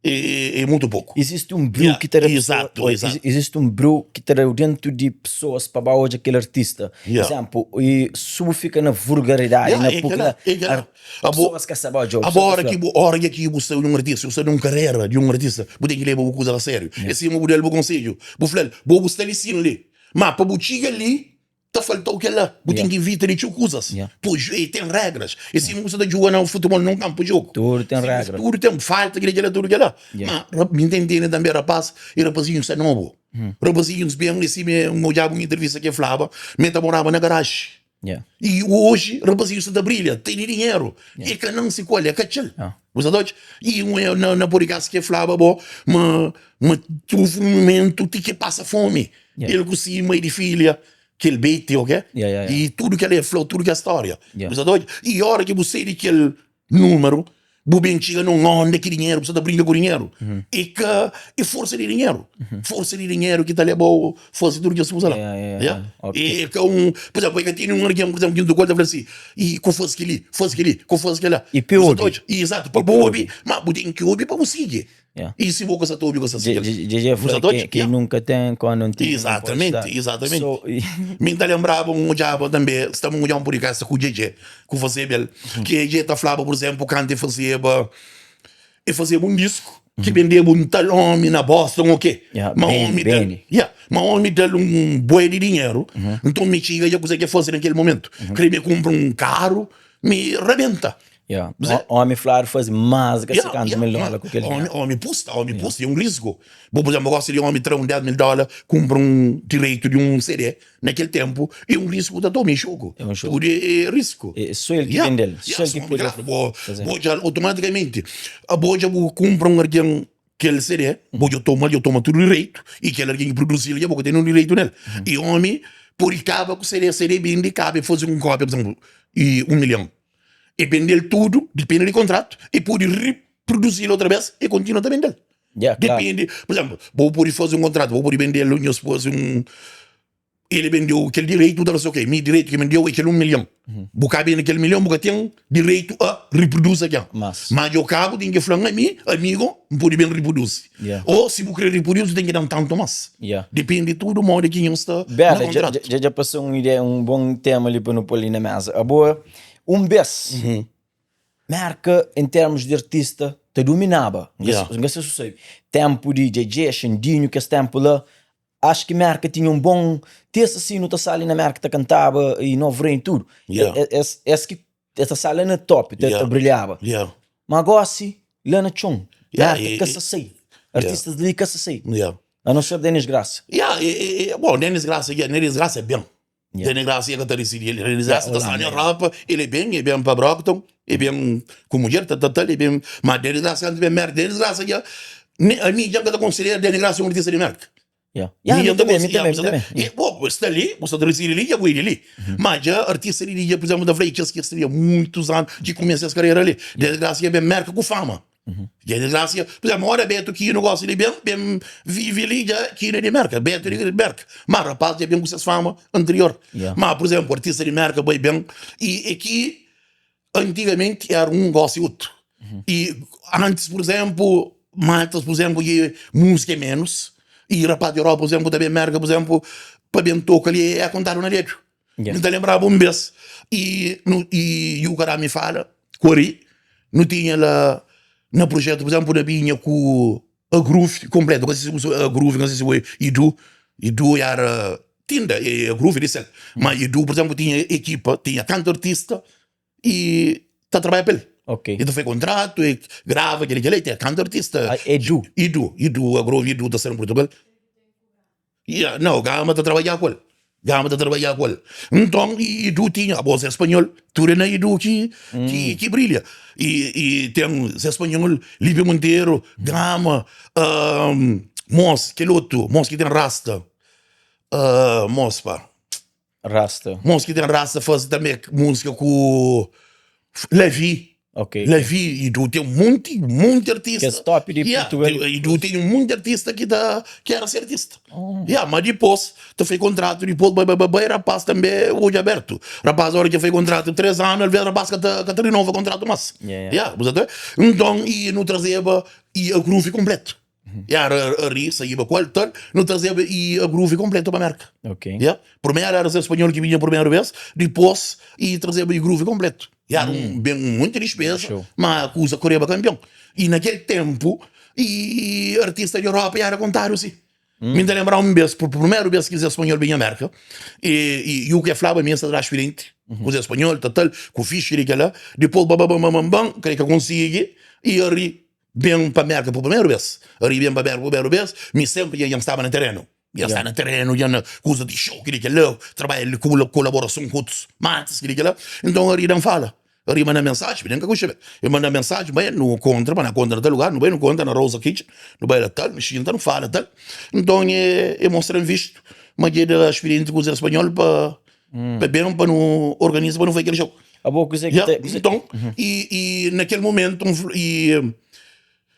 é, é mutu poku. Izisti un briu ki ta da Exato, exato. Izisti un briu ki ta da dentu di pesoas pa ba odja kel artista. Yeah. Izénplu, i si bu fika na vulgaridadi, Yeah, na é puka, kela, é kela. Abo, pesoas ka sa ba odja-u. abo ora ki bu, ora ki bu sta di un artista, bu sta di un karera di un artista, bu ten ki leba bu kuza a sériu. É sima bu da-l bu konsedju, bu fla-l, bo bu sta li sin li, ma pa bu txiga li, Ta faltau kel-la. Bu ten ki ivita di txeu kuzas. Pois, e ten regras. E sima bu sta ta juga na futebol na un kanpu di jogu. Tudu ten regra. Tudu ten falta, kel-la, kel-la, tudu kel-la. Ma, mi ta intende tanbe rapas e rapazinhus sta nobu. Rapazinhus ben, e sima N odjaba un entrevista ki e flaba ma e ta moraba na garaji. I oji rapazinhus sta ta brilha, tene dinheru. E ka nansi ku el, e ka txal. Bu sta ta odja? I un na podcast ki e flaba bo ma ma tuvi un mumentu ti ki e pasa fomi. El ku si mai di filha, kel Betty, ok? Yeah, yeah, yeah. I tudu kel el fla, tudu kel storia. Yeah. Bu sa ta odja? I ora ki bu sai di kel numeru, bu ben txiga nun onda ki dinheru, bu sa ta brinka ku dinheru. E ka, e forsa di dinheru. Forsa di dinheru ki ta lebau fasi tudu kes kusa la. Yeah, yeah, yeah. Yeah. Ok. E ka un, por exemplu, e ka tene un algen, por exemplu, ki ku el ta fla si, i ku fasi kili, fasi kili, ku fasi kila. I pa Bu sa ta obi. odja? Exato, pa bu obi, ma bu ten ki obi pa bu sigi. Yeah. I si bo ka sa ta obi ku sa Dje- sigi. dje- dje Bu sa fla ta odja? ke, ke Yeah. nunka ten quando não tem, não pode Exatamente, estar. exatamente. So, Mi ta lembraba un odjaba tanbe, staba un odja un podcast ku Djedje, ku fazeba el, ki Djedje ta flaba, por exemplo, kantu e fazeba, e fazeba un disku ki bendeba un tal omi na Boston o ke. Yeah, Ma Benny, omi dal, Benny. yeah, ma omi dal un bué di dinheru, nton mi txiga dja kuze ki e faze na kel momentu. Kre mi kunpra un karu, mi rabenta. Yeah. Zé. Omi fladu fazi más ki Yeah, 50 yeah, mil yeah. dóla ku kel Omi, dinheru. omi pusta, omi pusta, é un risku. Bo, por exemplo, gosta di omi tra un 10 mil dóla, kumpra un direitu di un CD, na kel tempu, é un risku ta toma, é xoku. É un xoku. Tudu é, é risku. É só el ki Yeah, vendel, yeah, só el ki só pode claro, bo, fazer. bo dja automaticamente, abo dja bu kumpra un algen kel CD, bo dja toma, dja toma tudu direitu, i kel algen ki produzil dja bo ka ten un direitu nel. I omi pode kaba ku CD, CD bindi, kaba e faze un kópia, por exemplo, i un milhon. E bende-l tudu, dipende di kontratu, e pode riproduzil otra bes e kontinua ta bende-l. Yeah, klaru. Dipende, por exemplo, bo pode faze un kontratu, bo pode bende-l, nhos faze un, ele bendeu kel direitu, bu ta fla si, ok, mi direitu ki bendeu é kel un milhon. Bu ka bende kel milhon, bu ka ten direitu a riproduzi akel. Mas. Ma djo ka bu ten ki fla-m ami, amigo, N pode ben riproduzi. Yeah. Ou si bu kre riproduzi, bu ten ki da-m tantu mas. Yeah. Dipende tudu modi ki nhos sta na Bela, dja, kontratu. dja, dja pasa un ideia, un bon tema li pa nu pô li na mesa. Abo, un bes, Merka en termus di artista ta duminaba. N ka Yeah. N ka sa su sabe. Tempu di Djedje, Xandinho, kes tempu la, acho ki Merka tinha un bon ti es asi nu ta sa li na Merka ta kantaba i Novo Reino tudu. Yeah. Es, es ki es ta sa la na top, ta, Yeah. ta brilhaba. Yeah. Ma gosi, la na txon, Yeah, Merka e- ka e- sa sai. Artistas li ka sa sai. Yeah. A não ser Denis Graça. Yeah, e, e, e, bom, Denis Graça, yeah, Denis Graça é bem. Yeah. Denis Graça é que ta decidi ele. Denis Graça Yeah, ta sta na Holanda, Europa, ele é bem, é bem pa Brockton, é bem com mulher, tá, tá, tá, ele é bem. Mas Denis Graça antes bem merda, Denis Graça já, ne, a mim já que ta considera Denis Graça um artista de merda. Yeah. Yeah, Mi mi ta também, mi considera, também, mi yeah, também. E, bom, sta ali, você ta decidi ali, já vou ir ali. Mas já artista de dia, por exemplo, da Frei, que seria muitos anos de começar essa carreira ali. Denis Graça é bem merda com fama. Dja di grasa, por exemplo, ora Beto ki no gosta di ben, ben vive li dja ki na di Merka, Beto di Merka. Ma rapaz dja ben ku ses fama anterior. Yeah. Ma, por exemplo, artista di Merka bai ben e é ki antigamente era um gosta e outro. E antes, por exemplo, Maltas, pur izénplu, ki múzika é ménus, i rapaz di Europa, pur izénplu, ta ben Mérka, pur izénplu, pa ben toka li é kontadu na dedu. Yeah. Mi ta lenbraba un bês, i nu i Yuka da mi fala, ku Ari, nu tinha la na projetu, pur izénplu, na binha ku a groove kompletu, ka si a groove, ka si si Idu, Idu era tinda, e a groove di sel, ma Idu, pur izénplu, tinha ekipa, tinha tantu artista i ta trabadja pa el. Ok. E ta fai kontratu, e grava keli keli, tem tantu artista. Ah, Edu. Edu, Edu, a groove Edu ta ser em Portugal. Yeah, não, Gama ta trabadja ku el. Gama ta trabadja ku el. Nton, Edu tinha, abo Zé Espanhol, tudu é na Edu ki, ki, ki brilha. E, e tem Zé Espanhol, Lípia Monteiro, Gama, um, mos, kel otu, mos ki tem rasta. Uh, mos, pá. Rasta. Mos ki ten rasta faze tanbe múzika ku Levi. Ok. Levi e du ten munti, munti artista. Kes top di yeah, Portugal. E du ten munti artista ki ta ki era se artista. Oh. Yeah, ma dipôs ta fai kontratu, dipôs bai bai bai bai rapaz tanbe odju abertu. Rapaz ora ki fai kontratu 3 anu, alvês rapaz ka ta ka ta rinova kontratu mas. Yeah, yeah. Yeah, bu sa ta Nton i nu trazeba i a groove konpletu. Ya, ri, saíba ku el, tal, nu trazeba i a groove kompletu pa Merka. Ok. Ya, primeru era Zé Espanhol ki binha primeru bes, dipôs i trazeba i groove kompletu. Ya, era un ben un monti dispeza, Show. ma kuza koreba kanpion. I na kel tenpu, i artista di Europa era kontadu si. Mi ta lenbra un bes, primeru bes ki Zé Espanhol binha Merka, i i u ke flaba mi es ta tra spirienti ku Zé Espanhol, tal, tal, ku fixi di kela, dipôs ba-ba-ba-ba-ba-ban, kre ka konsigi, i ari Ben pa Merka pa primeru bes. Ari ben pa Merka pa primeru bes, mi senpri dja N staba na terenu. Dja N staba na terenu, dja na kuza di xou, kili kila, trabadja li ku kolaborason ku otus matis, kili kila. Nton Ari da-m fala, Ari manda mensaji, mi nen ka konxe ben. El manda mensaji, bai nu kontra, pa na kontra na tal lugar, nu bai nu kontra na Rosa Kitchen, nu bai la tal, nu xinta, nu fala tal. Nton e mostra-m vistu ma dja e da spirienti ku Zé Spanhol pa pa ben pa nu organiza pa nu fai kel xou. Abo kuzê ki Ya, ta kuzê nton, i, i na kel momentu N fla, i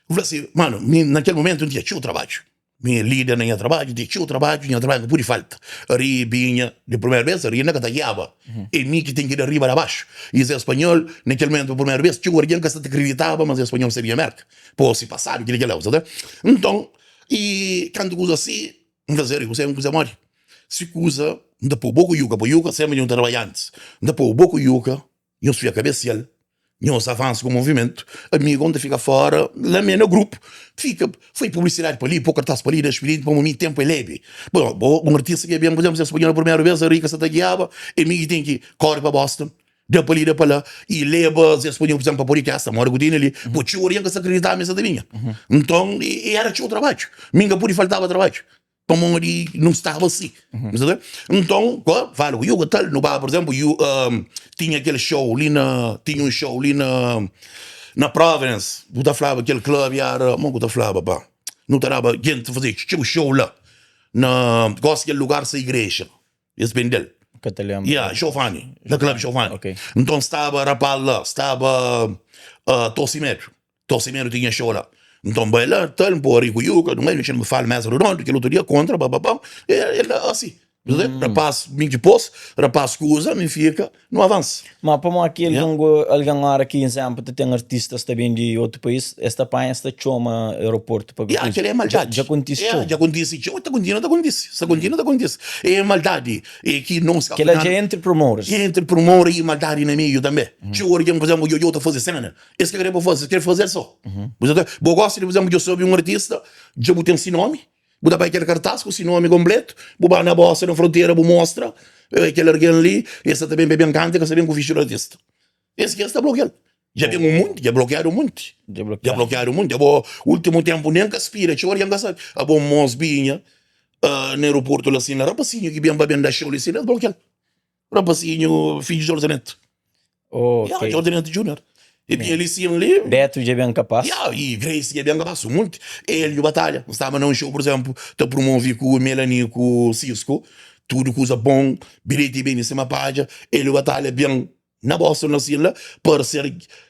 N fla si, mano, mi na kel momentu N tinha txeu trabadju. Mi é líder na nha trabadju, N tinha txeu trabadju, nha trabadju ka pudi falta. Ari binha di primeru bes, ari inda ka ta giaba. É mi ki ten ki da riba da baxu. I Zé Spanhol, na kel momentu pa primeru bes, txeu algen ka sa ta kriditaba ma Zé Spanhol sabia Merka. Po si pasadu, kila kila, sa ta. Nton, i kantu kuza si, N fla Zé, kuzê, kuzê modi? Si kuza, N ta pô bo ku Yuka, pô Yuka sempri nhu ta trabadja antis. N ta pô bo ku Yuka, nhos fia kabesial, nhos avansa ku movimentu, amigu N ta fika fora, la me na grupu, fika, fai publisidadi pa li, pô kartas pa li, da spiritu pa mi, tenpu é lebi. Bo, bo un artista ki ben, pur izemplu, si es pô-nha na primeru bes, Rika sa ta giaba, é mi ki ten ki kori pa Boston, da pa li, da pa la, i leba Zé Spanhol, pur izemplu, pa podcast, modi ku tene li, pô txeu algen ka sa kriditaba ma es sa ta binha. Nton, e era txeu trabadju, mi N ka pudi faltaba trabadju. Pamodi nu staba si. Bu sta Nton, ko, fala ku Yuga tal, nu ba, por exemplo, yu, um, tinha kel show li na, tinha un show li na, na Providence, bu ta flaba kel club era, mo ku ta flaba pa, nu ta daba gente faze txeu show la, na, gosi kel lugar sa igreja, es bendel. Ka ta lembra. Yeah, Giovanni, na club Giovanni. Ok. Nton staba rapaz la, staba uh, Tosimedo. Tosimedu tinha xou la. Nton bai la, tal, N pô riku yuka, nu bai, nu txena, nu fala mesa rodondu, kel otu dia kontra, ba ba ba, el asi. Rapaz, mi dipôs, rapaz kuza, mi fika, nu avansa. Ma pamodi ki algen go, algen ora ki izénplu ta ten artistas ta ben di otu país, es ta panha, es ta txoma aeroportu pa Ya, kel-la é maldadi. Dja kontise txeu. Ya, dja kontise txeu, ta kontinua ta kontise, sta kontinua ta kontise. É maldadi, é ki nos Kel-la dja é entri promoters. Entri promotor i maldadi na meiu tanbe. Txeu algen, pur izénplu, djo-djo ta faze sena, Es ka kre pa faze, es kre faze so. Bu sa ta, bo gosta di, por exemplo, djo sabe un artista, dja bu ten si nomi, bu ta bai kel kartaz ku si nomi konpletu, bu ba na bosa na frontera bu mostra, kel argen li, es sa ta ben pa ben kanta, ka sa ben ku vixi di artista. Es ki es ta blokial. Dja ben un munti, dja blokiadu un munti. Dja blokiadu un munti. Abo, ultimu tempu nen ka spira, txeu argen ka sabe. Abo mos binha na aeroportu la sin, rapasinhu ki ben pa ben da xou li sin, es blokial. Rapazinho, fidju di Jorge Neto. Oh, Ya, ok. Jorge Neto Junior. E binha li sin li. Beto dja ben kapaz. Ya, e Grace dja ben kapaz, un monti. Elio Batalha, N staba na un show, por exemplo, ta promove ku Melanie ku Cisco, tudu kuza bon, bilheti beni sima padja. Elio Batalha ben na Boston la sin la, parse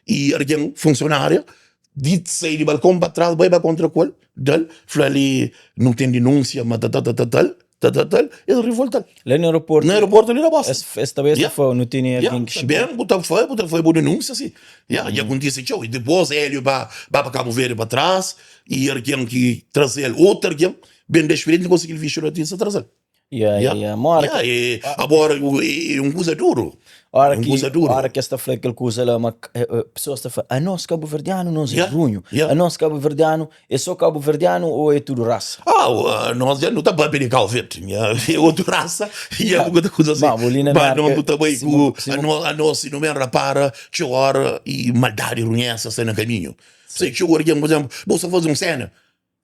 i argen funsionária di sai di balkon pa tras, bai ba kontra ku el, dal, fla-li, nu ten dinúnsia ma ta ta ta ta tal. Ta trata-l, el rivolta-l. La na aeroportu. Na aeroportu li na Boston. Es, es ta bai, es ta Yeah. fla, nu tene Yeah, algen ki ta xinti. ben, bu ta fai, bu ta fai bu denúnsia si. Yeah, dja kontise txeu. I dipôs Hélio ba, ba pa Kabu Verdi pa tras, i algen ki traze-l, otu algen, ben da spiriensia, konsigi-l vistu di artista, traze-l. Yeah, yeah, yeah. Ma ora Yeah, ki, e, agora e, e un kuza duru. ora Un ki, kuza duru. ora ki es ta fla kel kuza la, ma eh, eh, pesoas ta fla, anos kabuverdianu nos é Yeah, runhu, yeah. anos kabuverdianu é só kabuverdianu ou é tudu rasa? Ah, o, nós já não tá bem de Cabo Verde, é outra raça e é outra coisa assim. Ma, ali na Mas não Merca, tá bem se com mo- se a mo- no, a nós se não me repara, que hora e maldade runhessa sai no caminho. Sei que alguém, por exemplo, você fazer uma cena,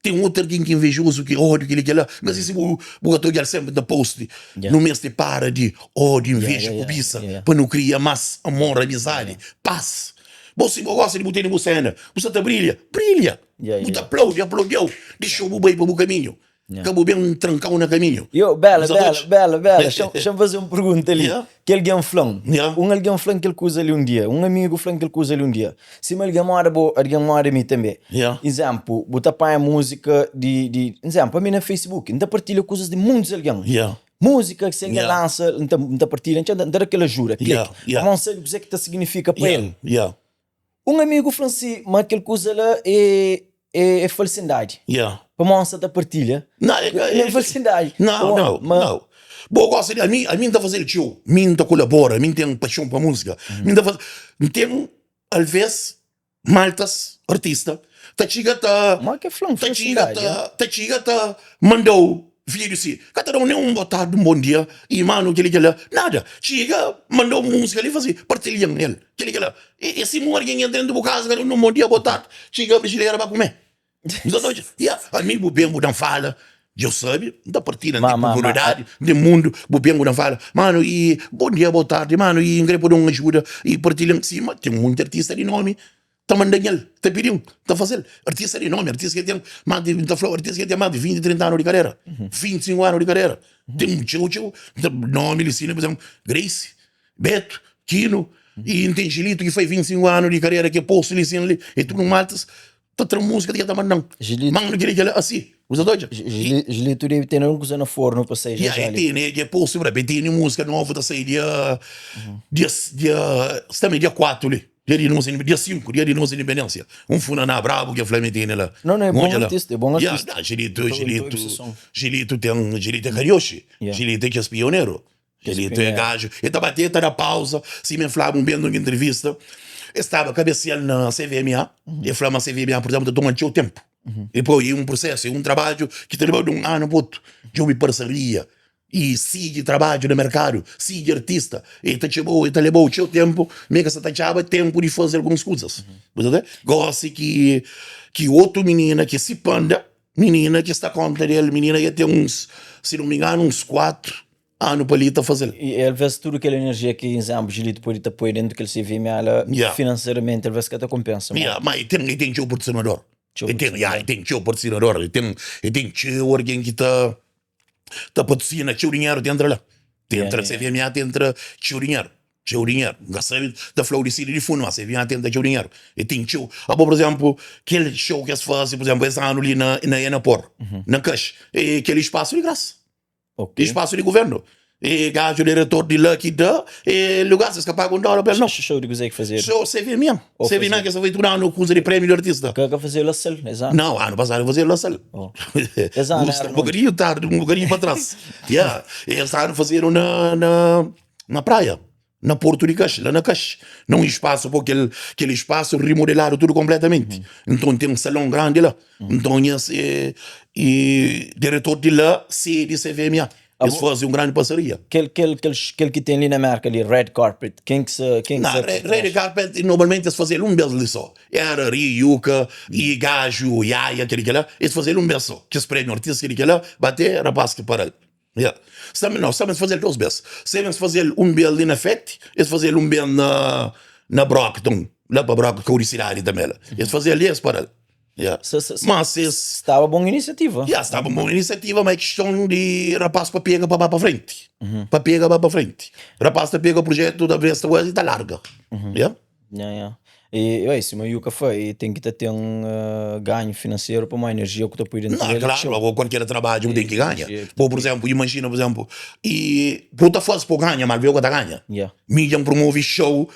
Tem um outro alguém que é invejoso, que ódio, que ele que lá. Mas esse bu bu ka ta odjal sempre ta post. Yeah. Nu meste para de ódio, inveja, yeah, yeah, cobiça, yeah. pa nu cria mais amor, amizade, paz. Bo se bo gosta de bu tene bu cena, bu sa ta brilha, brilha. Yeah, Bu ta yeah. aplaude, aplaudiu. Deixa bu bai pa bu caminho. Yeah. Ka bu ben trancau na caminho. Yo, Bela, Bu sa Bela, odja? Bela, Bela, deixa-me fazer uma pergunta ali. Yeah. Que alguém fla-m. Yeah. Um alguém fla-m kel kuza ali um dia. Um amigo fla-m kel kuza ali um dia. Sima algen moda bo, algen moda mi tanbe. Yeah. Izénplu, bu ta panha múzika di, di, izénplu, ami na Facebook, N ta partilha kuzas di muntis algen. Yeah. Múzika ki si algen Yeah. lansa, N ta, N ta partilha, N ta da kel ajuda, klik. Yeah, yeah. Pamodi N sabe kuzê ki ta signifika pa Yeah, el. yeah, Un amigu fla-m si, ma kel kuza la é, é, é falsindadi. yeah. Pamodi N sa ta partilha. Não, é, É é, falsindadi. Não, não, Ma, não. Bo gosta de, ami, ami N ta faze-l txeu. Mi N ta kolabora, mi N ten paixon pa múzika. Mi N ta faze, N ten Alvês, maltas, artista, ta txiga ta. Ma ke fla-m, Ta txiga felicidadi, ta, ta txiga ta manda-u vídiu si, ka ta da-u nen un botardi, un bon dia, i manu kel-li kel-la, nada. Txiga, manda-u un múzika li, fla si, partilha-m el, kel-li kel-la. É sima un algen entra dentu bu kaza, ka da-u nen un bon dia, botardi, txiga frijidera ba kume. N ta odja, ya, ami bu ben bu dan fala, Deus sabe, N ta partida, N Ma, ten ma, ma, popularidadi, N ten mundu, bu ben bu dan fala, manu, i bon dia, bo tardi, manu, i N kre pode un ajuda, i partilha, sima ten munti artista di nomi ta manda-m el, ta pidi-m, ta faze-l, artista di nomi, artista ki ten mas di, N ta fla-u, artista ki ten mas di 20, 30 anu di karera, 25 anu di karera, ten txeu, txeu, nomi li sina, pur izemplu, Grace, Beto, Kino, i N ten Gilito ki fai 25 anu di karera ki e postu li sin li, e tudu maltas Ta tra música di ta mandam. Gilito. Mano kile kile asi. Usa doja. Gilito debe ter un kuza na forno pa sai já Yeah, já e ali. tene, é posto pra bem, tene música nova ta sai dia dia dia, também dia 4 ali. Dia de nossa, dia 5, dia de nossa independência. Um funaná brabo que a Flamengo tem lá. Não, não, é bom Olha lá. artista, é bom Yeah, artista. não, Gilito, Tô- tô Gilito, obsessão. Gilito tem, Gilito é carioche. Yeah. Gilito é que é pioneiro. Gilito é pioneiro. gajo. Ele tá batendo, tá na pausa. Se me falava um bem numa entrevista, estava cabeceando na CVMA. Ele falava, mas CVMA, por exemplo, tá tomando seu tempo. E pô, e um processo, e um trabalho que te levou de um ano para outro. De uma parceria. E sigue trabalho no mercado, sigue artista. E te chegou, e te levou o seu tempo, meio que você te chama tempo de fazer algumas coisas. Você entende? Gosto que, que outro menina que se panda, menina que está conta dele, menina que tem uns, se não me engano, uns 4 anu pa li ta fazel. I alvês tudu kel enerjia ki izénplu Gilito pode ta poi dentu kel CVMA la, Yeah. finanseramenti alvês ka ta konpensa. Yeah, ma e ten, e ten txeu patrosinador. Txeu E ten, yeah, e ten txeu patrosinador, e ten, e ten txeu algen ki ta ta patrosina, txeu dinheru ta entra la. Ta Yeah, entra yeah. CVMA, ta entra txeu dinheru, txeu dinheru. N ka sabe ta fla-u di sidi di fundu, ma CVMA ta entra txeu dinheru. E ten txeu. Abo, por izénplu, kel show ki es faze, por izénplu, es anu li na na Enapor, na Kax, e kel spasu di grasa. Ok. Espaço di governo. E gajo diretor di la ki da, e lugar es ka paga un dólar pa el não. Show di kuzê ki fazedu? Show CVMA. Oh, CVMA fazedu. ki sa fai tudu anu kuza di prémio di artista. Ka ka fazedu la sal, es anu? Não, anu pasadu fazedu la sal. Oh. Es anu Gusta era um onde? bocadinho tarde, um bocadinho pa trás. Yeah. Es anu fazedu na, na, na praia. Na Porto di Kaxi, la na Kaxi, na un espasu, pô, kel, kel espasu rimodeladu tudu konpletamenti. Nton ten un salon grandi la. Nton es e, e diretor di la sedi CVMA. Es faze un grandi parseria. Kel, kel, kel, kel ki ten li na Merka li, red carpet, ken ki sa, ken ki Na, sa red, red carpet normalmenti es faze-l un bes li so. Era Rio, Yuka, i gaju, Yaya, kel-li kel-la, es faze-l un bes so. Kes prémiu artista kel-li kel-la, bate rapaz ki para-l. Yeah. Sabe, não, sabe fazer duas vezes. Sabem fazer um bel ali na FET, eles fazer um bel na, na Brockton, lá para Brockton, que é cidade também. Lá. Eles fazer ali, eles param. Yeah. Se, se, se, Mas eles, estava boa iniciativa. yeah, estava uma boa iniciativa, mas é questão de rapaz para pega para para frente. Para pega para para frente. Rapaz tá pega o projeto da vez e tá larga. Yeah? Yeah, yeah. E oi, sima Yuka fla, e ten ki ta ten ganhu finanseru pamodi enerjia ku ta poi dentu Não, del é klaru, txeu. ago kualker trabadju bu ten ki ganha. Enerjia ki Bo, pur izénplu, imajina, pur izénplu, i bu ta faze pa bu ganha, ma alvês bu ka ta ganha. Yeah. Mi dja N promove xou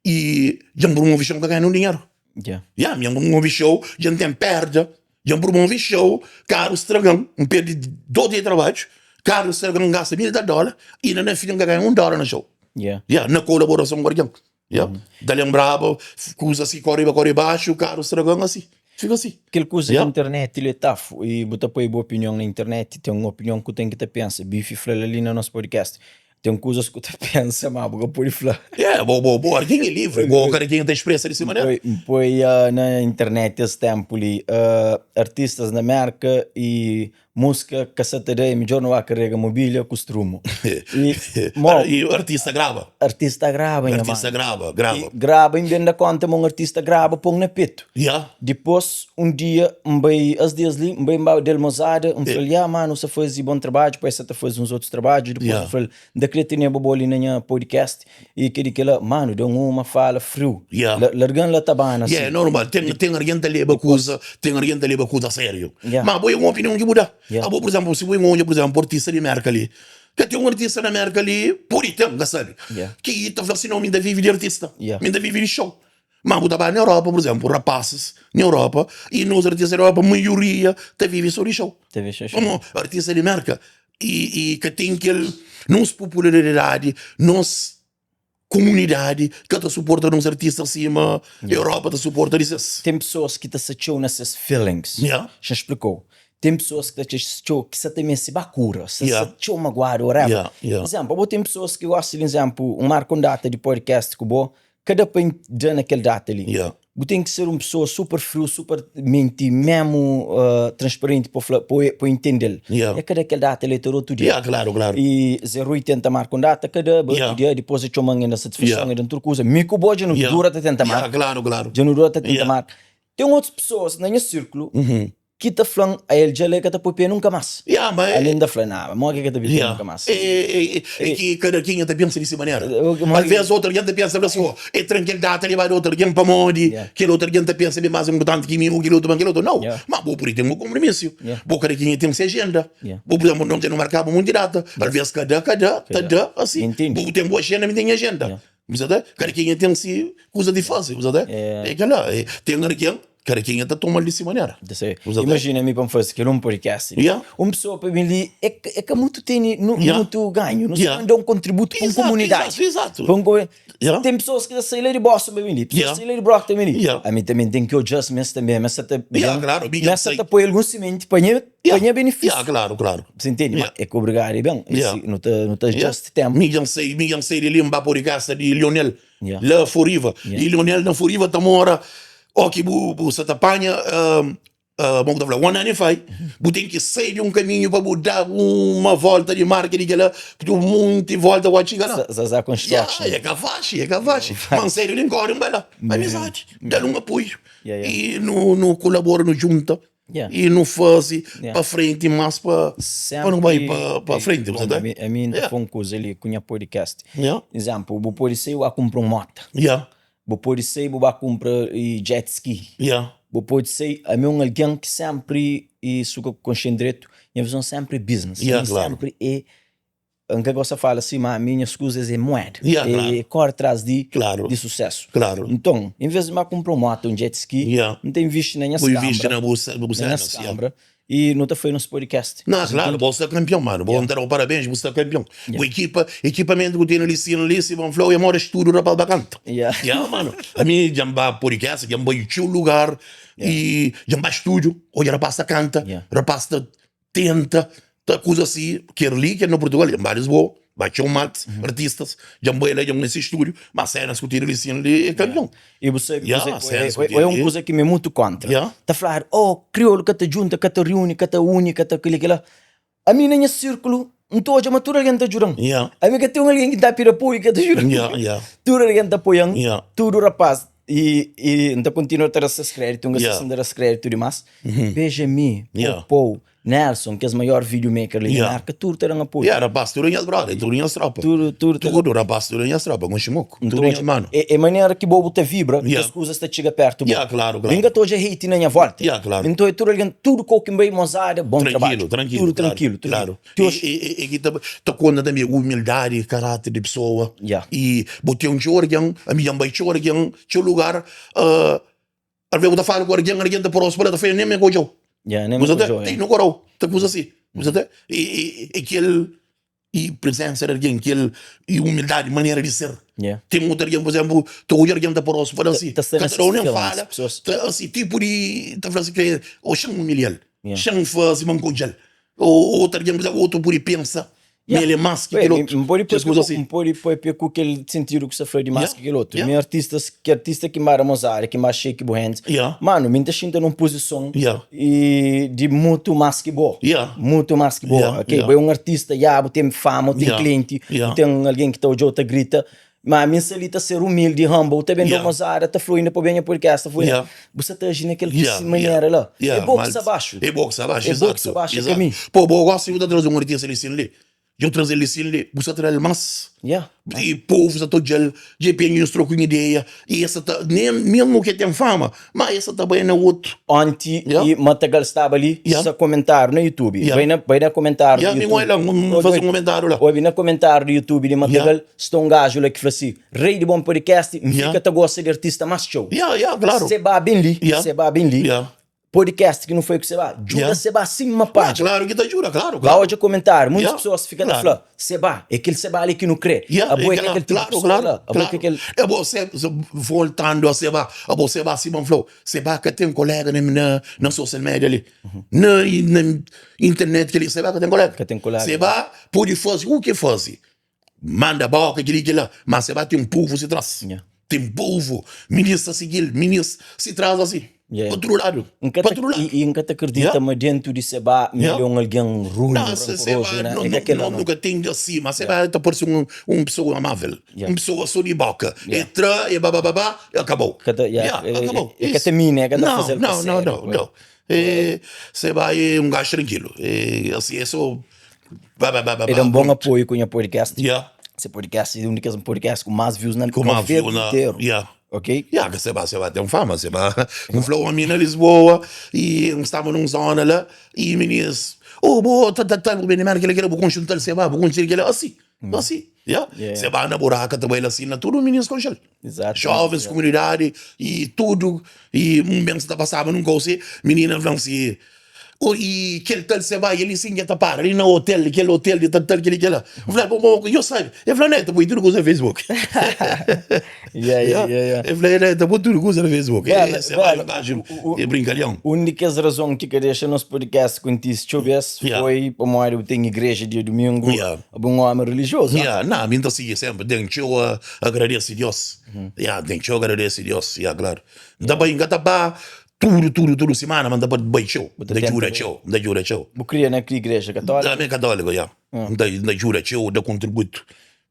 i dja N promove xou N ka ganha nen un dinheru. Yeah. Ya, mi dja N promove xou, dja N ten perda, dja N promove xou, karu straga-m, N perde dos dia di trabadju, karu straga-m, N gasta mil i tal dóla i na na fin N ka ganha un dóla na xou. Yeah. Ya, na kolaborason ku algen. Ya, ta lenbraba kuza si kori riba kori baxu, karu stragan asi, fika asi. Kel kuza di Ya. internet li é tafu i bu ta poi bu opinion na internet, ten un opinion ku ten ki ta pensa. Bifi fla-l ali na nos podcast, ten kuzas ku ta pensa ma bu ka pode fla. Ya, bo bo bo algen é livri, bo kada kenha ta expresa di si N manera. poi, N poi na internet es tenpu li, artistas na Merka i Muska ka sa ta da é midjor nu ba karega mobilia ku strumu. E mo E artista graba. Artista graba nha Artista mano. graba, graba. E graba i ben da konta ma un artista graba pon na petu. Ya. Dipos un dia N bai es dias li N bai N ba del mozada N fla-l ya mano sa fazi bon trabadju pa es sa ta fazi uns otus trabadju dipos Ya. N fla-l N ta kre teneba bo li na nha podcast E ke di kela, manu, da un uma fala friu. Yeah. La, largan la tabana Yeah, si. é normal. Ten, ten argen ta leba kuza, ten argen ta leba kuza a sériu. Yeah. Ma bo é un opinion ki bu da. Yeah. Abo, por exemplo, si bu odja, por exemplo, artista di Merka li, ka ten un artista na Merka li, pode ten, N ka sabe, Yeah. ki ta fla si no, mi ta vive di artista, Yeah. mi ta vive di show. Ma bu ta ba na Europa, por exemplo, rapasis na Europa, i nos artista di Europa, maioria ta vive so di show. Ta vive so di show. Pamodi artista di Merka i, i ka ten kel nos popularidadi, nos komunidadi ka ta suporta nos artista sima Europa ta suporta di ses. Ten pessoas ki ta sta txeu na ses feelings. Yeah. Xa explicou. Ten pessoas ki ta txeu ki sa ta meste ba kura, sa Yeah. sta txeu maguadu, whatever. Yeah, yeah. Exemplo, bo ten pessoas ki gosta di exemplo, un marka un data di podcast ku bo, Ka da pa da na kel data li. Yeah. Bu ten ki ser un pessoa super friu, super menti memu transparenti pa fla, pa intendel. Yeah. É ka da kel data li, ta da otu dia. Yeah, klaru, klaru. I Zé Rui tenta marka un data, ka da, ba Yeah. otu dia, dipôs e txoman e da satisfason, Yeah. e da-m tur kuza. Mi ku bo dja nu Yeah. dura ta tenta marka. Yeah, klaru, klaru. Dja nu dura ta tenta Yeah. marka. Ten otus pessoas na nha sirkulu Ki ta fla-m ael dja la e ka ta poi pé nunka más. Ya, ma Ale N ta fla, na, modi ki e ka ta poi pé Ya, nunka más? é, é, é ki kada kenha ta pensa di si manera. Modi Alvês otu algen ta pensa, fla si, oh, e tra-m kel data li ba di otu algen pamodi Ya. kel otu algen ta pensa mi é más inportanti ki mi ô kel otu, kel otu. Nau, Ya. ma bo pode ten bu konpromisu. Ya. Bo kada kenha ten si ajenda. Ya. Bo, pur izénplu, no ten markaba monti data. Alvês ka da, ka da, ta da, asi. Intende. Bo ten bu ajenda, mi ten nha ajenda. Ya. Bu sa ta? Kada kenha ten si kuza di faze, bu sa ta? É. É kela, é, ten algen, kada kenha ta toma-l di si manera. Ta sai. Bu sa ta? Imajina mi pa N faze kel un podcast li. Yeah. Un pesoa pa bin li, é ka, é ka mutu tene, nu, Yeah. mutu ganhu. Nu sta Yeah. manda un kontributu pa un Exato, komunidadi. exato, exato. Pa un komu- Yeah. Ten pesoas ki ta sai la di Boston pa bin li, pesoas Yeah. sai la di Brockton pa bin li. Yeah. Ami tanbe ten ki odja-s mes tanbe, mes sa ta Yeah, ben, klaru, mi dja mes sa sai. ta poi algun simenti pa nha, pa nha benefísiu. Yeah, klaru, klaru. Você entende? Yeah. Ma é que obrigado e ben. Yeah. Esse, nu ta, nu ta adjust tempo. Mi dja N sai, mi dja N sai di li N ba pode kasa di Lionel Yeah. la Foriva. Yeah. I Lionel na Foriva ta mora ó ki bu bu sa ta panha mo ku ta fla 195, bu ten ki sai di un kaminhu pa bu da uma volta di mar ki di kela, un monti volta bu txiga la. Zazá Construction. Yeah, é ka faxi, é ka faxi. Ma N sai di li N kori N bai la. Amizadi, da-l un apoiu. Yeah, yeah. I nu nu kolabora, nu djunta. Yeah. I nu faze Yeah. pa frenti mas pa pa nu bai pa pa frenti, bu Bom, sa ta? ami, ami N ta Yeah. fla un kuza li ku nha podcast. Yeah. Izénplu, bu pode sai bu ba kunpra un mota. Yeah. Bu pode sai bu ba kunpra i jet ski. Yeah. Bu pode sai, ami é un algen ki sénpri i su ka konxe-m dretu, nha vizon sénpri é business. Yeah, Mi klaru. sénpri é N ka gosta fala si, ma mi nhas kuzas é moeda. Yeah, é claro. kore tras di, Claro. di susesu. Claro. Nton, en vez di ma kunpra un moto, un jet ski, Yeah. N ta invisti na nhas Bu invisti kambra. na bu bu Na nhas cenas, yeah. kambra. I nu ta fai nos podcast. Não, claro, bo sta campeão, mano. Bo yeah. dar parabéns, bo sta campeão. Yeah. O equipa, equipamento que tem ali, sim, ali, se vão flow, é mora estudo, rapaz, bacana. Yeah. Yeah, mano. A mim, jamba podcast, jamba o lugar, yeah. e jamba estúdio, onde rapaz tá canta, Yeah. rapaz tá tenta, ta kuza si, ker li, ker na Portugal, dja N ba Lisboa, ba txeu mates, artistas, dja N bai la, dja N nesse estúdio, ma cenas ku tira li sin li é kampion. E bu sabe Yeah, kuze, cenas ku é, tira é un li. kuza ki mi é mutu kontra. Yeah. Ta fladu, oh, kriolu ka ta djunta, ka ta riuni, ka ta uni, ka ta keli kela. Ami na nha sirkulu, N ta odja ma tudu algen ta djuda-m. Yeah. Ami ka ten un algen ki ta pidi apoiu ki ka ta djuda-m. Yeah, yeah. Tudu algen ta apoia-m, Yeah. tudu rapaz. I, i N ta kontinua ta da ses kreditu, N ka Yeah. sa si N ta da-s kreditu dimás. Beja mi, Yeah. Popou. Nelson, kes maior videomaker li di Yeah. Merka, tudu ta da-m apoiu. Yeah, rapaz, tudu nhas brother, tudu nhas tropa. Tudu, tudu ta Tudu rapaz, tudu nhas tropa, konxe moku. Nton, Tudu nhas manu. É, é manera ki bo bu ta vibra, Yeah. kes kuzas ta txiga pertu bo. Yeah, claro, claro. Mi nka ta odja hate na nha volta. Yeah, claro. Nton é tudu algen, tudu kou ki N bai mozada, bon Tranquilo, trabadju. tranquilo. Tudu claro, tranquilo, tudu. Claro. Ti E, oxi- e, e, e ki ta, ta konta tanbe humildadi, karáter di pesoa. Yeah. E bo ten un txeu algen, ami dja N bai txeu algen, txeu lugar, ah, Alvês bu ta fala ku algen, algen ta pora-u spala, ta fla, nen mi ka odja-u. Ya, nen mi Kuza ka ta, odja-u, ti ya. no korau, ta kuza si. Kuza ta, e, e, e kel e prezensa di algen, kel e humildadi, manera di ser. Ya. Ten otu algen, por exemplu, ta odja algen ta pora-u spala si, Ta sta ka na ta da-u nen ses fala, pesoas. ta asi, tipu di, ta fla si kre, ô xa N humilha-l, Ya. xa N faze ma N ka odja-l. Ô otu algen, por exemplu, otu pode pensa ma el é más ki kel otu. N pode Kes papia kuza ku, si. N pode papia ku kel sentidu ku sta fla di más Yeah, ki kel otu. yeah. Mi artistas, ki artista ki mara mozada, ki más shake bu hands. Yeah. Mano, mi N ta xinta nun puzison Yeah. i di mutu más ki bo. Yeah. Mutu más ki bo. Yeah, Ok, yeah. bo é un artista, ya, bu ten fama, bu ten Yeah, klienti, yeah. bu ten algen ki ta odja-u ta grita. Ma mi N sta li ta ser umildi, humble, ta ben Yeah. da mozada, ta flui na pa ben nha podcast, ta flui. Yeah. Bu sa ta aji na kel Yeah, manera yeah. la. Yeah, É bo ki mas- sta baxu. É bo ki sta baxu, É bo ki sta exato, baxu, é exato. kaminhu. Pô, bo gosi bu ta traze un artista li sin li. Dja bu traze-l li sin li, bu sta tra-l mas. Yeah. E povu sa ta odja-l, dja e penha nhos troka un ideia, e es sa ta, nem, mesmu ke ten fama, ma es sa ta bai na otu. Onti Yeah. i Matagal staba li, Yeah. sa komentariu na YouTube. Yeah. Bai na, bai na komentariu Yeah, di mi YouTube. ngoi la, n faze un komentariu la. Obi, na komentariu di YouTube di Matagal, Yeah. sta un gaju la ki fla si, Rei di bon podcast, N Yeah. fika ta gosta di artista mas txeu. Yeah, yeah, klaru. Seba ben li, Yeah. Seba ben li. Yeah. Podcast ki nu foi ku Seba, djuda Yeah. Seba sima Ah, padja. klaru ki ta djuda, klaru, Ba klaru. odja komentariu, muitas Yeah, pesoas fika ta klaru. fla, Seba, é kel Seba li ki nu kre. Yeah, Abo é é ka kel tipu claro, pesoa claro, la. Abo é claro. ka kel. É bo se, se, voltando a Seba, abo Seba sima N fla-u, Seba ka ten kolega na, na, na social media li. Na, na internet kel-li, Seba ka ten kolega. Ka ten kolega. Seba pode faze u ki faze. Manda boka kel-li kel-la, ma Seba ten povu si tras. Yeah. Ten povu, minis ta sigi-l, minis si tras asi. Yeah. Pa tudu ladu. N ka Pa ta, tudu ladu. i, i N ka ta akredita Yeah. ma dentu di Seba mi Yeah. el é un algen runhu, Não, se, se rankorozu, ba, né? não, É ka não, kel-la, não, não. nunca tem assim, mas Seba ta parse um, um pessoa amável, Yeah. um pessoa só de boca. Yeah. Entra e babababá, e acabou. Ka ta- yeah, Yeah, é- acabou. é- é ka Isso. ta mina, é ka ta Não, faze-l pa não, não, sério, não, ué. não. É, Seba é um gajo tranquilo. É, assim, é só. Ba, ba, ba, ba, El da un ba, bon apoiu ku nha podcast. Yeah. Se podcast é un di kes podcast ku más views na Ku más Cabo Verde views na- interu. yeah. Ok? Ya, ke seba, seba ten fama, seba. Un fla omi na Lisboa e un staba nun zona la e minis, oh, bo tal tal tal, bu bene mera kila kila, bu konxe un tal seba, bu konxe kila, asi, asi, ya. Yeah. Seba na buraka ta bai la si na tudu minis konxe-l. Exato. Jovens, Yeah. komunidadi e tudu e un ben sa ta pasaba nun kau si, minina fla-m si, Oh, i kel tal se bai, el sin ke ta para li na hotel, kel hotel di tal tal, kel kela. N fla, bo, bo, yo sabe. El fla, neta, poi tudu kuza na Facebook. Yeah, yeah, yeah, yeah. El fla, neta, poi tudu kuza na Facebook. Bela, E, se bai, bela. gajo, O- o- é brincalhão. Un di kes razon ki ka dexa nos podcast kontise txeu bês Yeah. foi pamodi bu ten igreja dia dumingu, Yeah. abo un ómi rilijiozu. Yeah, na, mi ta sigi sempre. Ten txeu a agradese Dios. Yeah, ten txeu a agradese Dios. Yeah, claro. N ta bai, n ka ta ba Tudu, tudu, tudu simana, ma N ta bai txeu. N ta djuda txeu, N ta djuda txeu. Bu kria na ki igreja katóliku? Ami é katóliku, ya. N ta djuda txeu, da kontributu,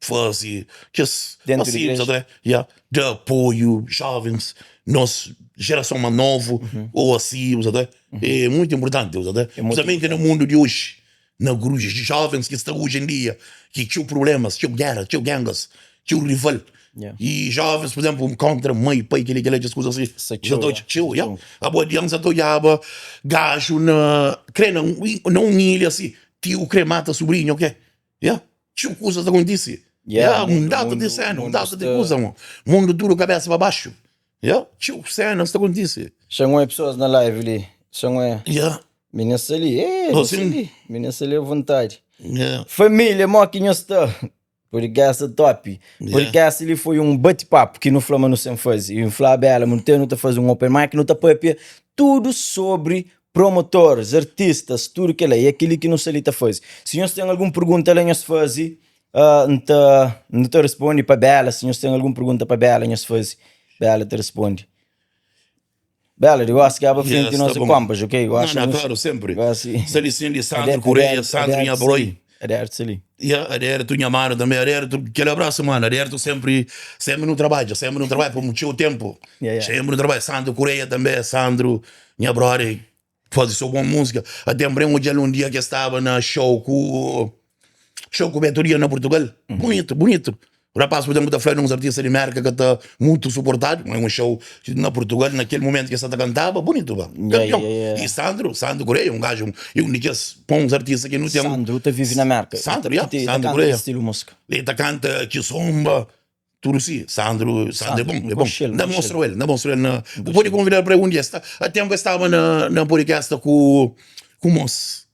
faze kes Dentu di igreja? asi, ya, da apoiu jovens, nos jerason más novu, ou asi, bu sa ta, é muitu inpurtanti, bu sa ta, principalmenti na mundu di oji, na grujas jovens ki sta oji en dia, ki txeu problemas, txeu gera, txeu gangas, txeu rival. Yeah. E jovens, por exemplo, kontra mãe, pai, keli, keli, kes kuzas asi. Sa txeu, Já tô yeah. txeu, yeah. Abo adianta ta odjaba gaju na, kre na, na un ilha asi, tio kre mata sobrinho, ok? Yeah. Txeu kuzas ta kontise. Yeah, Yeah, un mundo- data di mundo- sena, un mundo data di sta- kuza, mo. Mundu tudu kabesa pa baxu. Yeah, txeu senas ta kontise. Xangué pessoas na live li. Xangué. Yeah. Minha sta li, eh, Oh, sta sim. li. Minha sta li à vontade. Yeah. Família, mó ki nhos sta? Podcast é top. Yeah. Podcast li foi um bate-papo ki nu fla ma nu sem faze. E nu fla Bela, ma nu tem nu ta faze um open mic, nu ta papia tudo sobre promotores, artistas, tudo kel-la. E é kel-li ki nu sta li ta faze. Si nhos ten algun pergunta la nhos faze, uh, N ta, nu ta responde pa Bela. Si nhos ten algun pergunta pa Bela, nhos faze. Bela ta responde. Bela, di gosi ki aba frenti Yes, nos tá bom. kompas, ok? Não, não, claro, sempre. Gosi. Sali sim de Sandro Correia, Sandro nha broi. Aderto ali. Yeah, Aderto nha mano também, Aderto, aquele abraço, mano. Aderto sempre, sempre no trabalho, sempre no trabalho, por muito tempo. Yeah, yeah. Sempre no trabalho. Sandro Correia também, Sandro, nha brother. Faze so bon múzika. Até N odja-l un dia ki el staba na show ku show ku Beto Dias na Portugal. Bunitu, bunitu. Rapaz, por exemplo, ta fla uns artista di Merka ka ta mutu suportadu, mas un show na Portugal, na kel momentu ki el sta ta kantaba, bunitu ba. Yeah, Kampion. yeah, yeah. E Sandro, Sandro Correia, un gaju, é un di kes bons artista ki nu ten. Sandro ta vive na Merka. Sandro, yeah, Ki ta Sandro kanta Correia. ki stilu múzika? El ta kanta kizomba, Tudo si, Sandro, Sandro é bom, é bom. Nda mostra el, nda mostra el na. Bu pode convidar para um dia. Sta, a tempo estava na na podcast ku ku mos.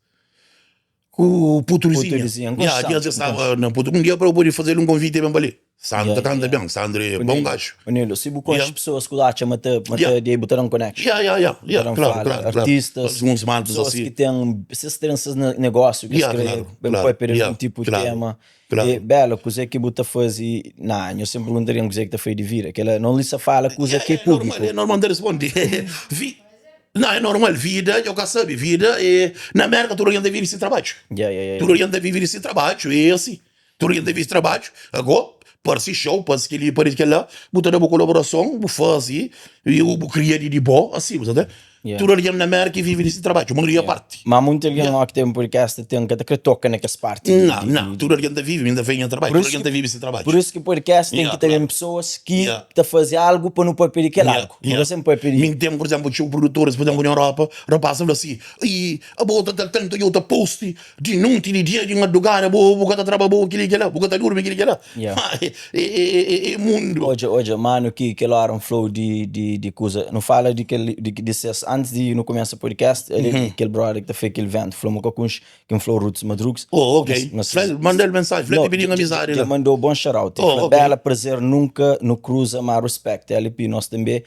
Ku Puto Luzinha. Yeah, dia estava na Puto. Um dia para eu poder fazer um convite bem para ali. Sandro yeah, canta yeah. bem, Sandro é bom gajo. Nilo, se bu conhece yeah. pessoas que lá chama te, ma te yeah. botar um connection. Yeah, yeah, yeah, yeah. Claro, claro, claro. Artistas, Alguns matos pessoas assim. que têm, se têm esses negócio, que yeah, escreve, claro, bem claro, pode perder yeah, um tipo de claro. tema. Claro. E, Bela, kuzê ki bu ta faze? Nah, nho sempre perguntaria-m kuzê ki ta fai di vida. Kela não li sa fala kuza ki é É público. normal, é normal de responde. Vi, não, é normal, vida, eu cá sabe, vida é. Na América, tudo alguém vive sem trabalho. Yeah, yeah, yeah. Tudo alguém vive sem trabalho, é assim. Tudo alguém vive sem trabalho. Agora, parece show, parece que ali, parece que lá, bota na boa colaboração, bu faz e eu bu cria de bom, assim, você entende? Yeah. Tudo alguém na América vive desse trabalho, a maioria parte. Mas muita alguém lá que tem um podcast tem que até toca naquelas partes. Não, não, tudo alguém vive, ainda vem a trabalho, Por tudo isso alguém vive esse trabalho. Por isso que podcast tem Yeah, que ter claro. pessoas que Yeah. te fazem algo para não pôr pedir aquele Yeah, algo. yeah. Não sempre pode pedir. Mim tem, por exemplo, tinha produtores, por exemplo, na Europa, rapaz, fala assim, e a bota tá tanto e outra post de noite, de dia, de madrugada, boa, boa, tá trabalho, boa, aquele que lá, boa, tá dorme, aquele que lá. Yeah. É, é, é, é mundo. Hoje, hoje, mano, que que lá era um flow de, de, de coisa. Não fala de que de, de ses, antes de no começo do podcast, ele, Uhum. aquele brother que tá fez aquele evento, falou com uns que um flow roots madrugs. Oh, ok. Mas, Fla- Manda ele mensagem, fla Não, pedindo já- amizade já lá. mandou bom shout-out. Oh, Fala, ok. Bela prazer, nunca no cruza, mas respeito. LP, nós também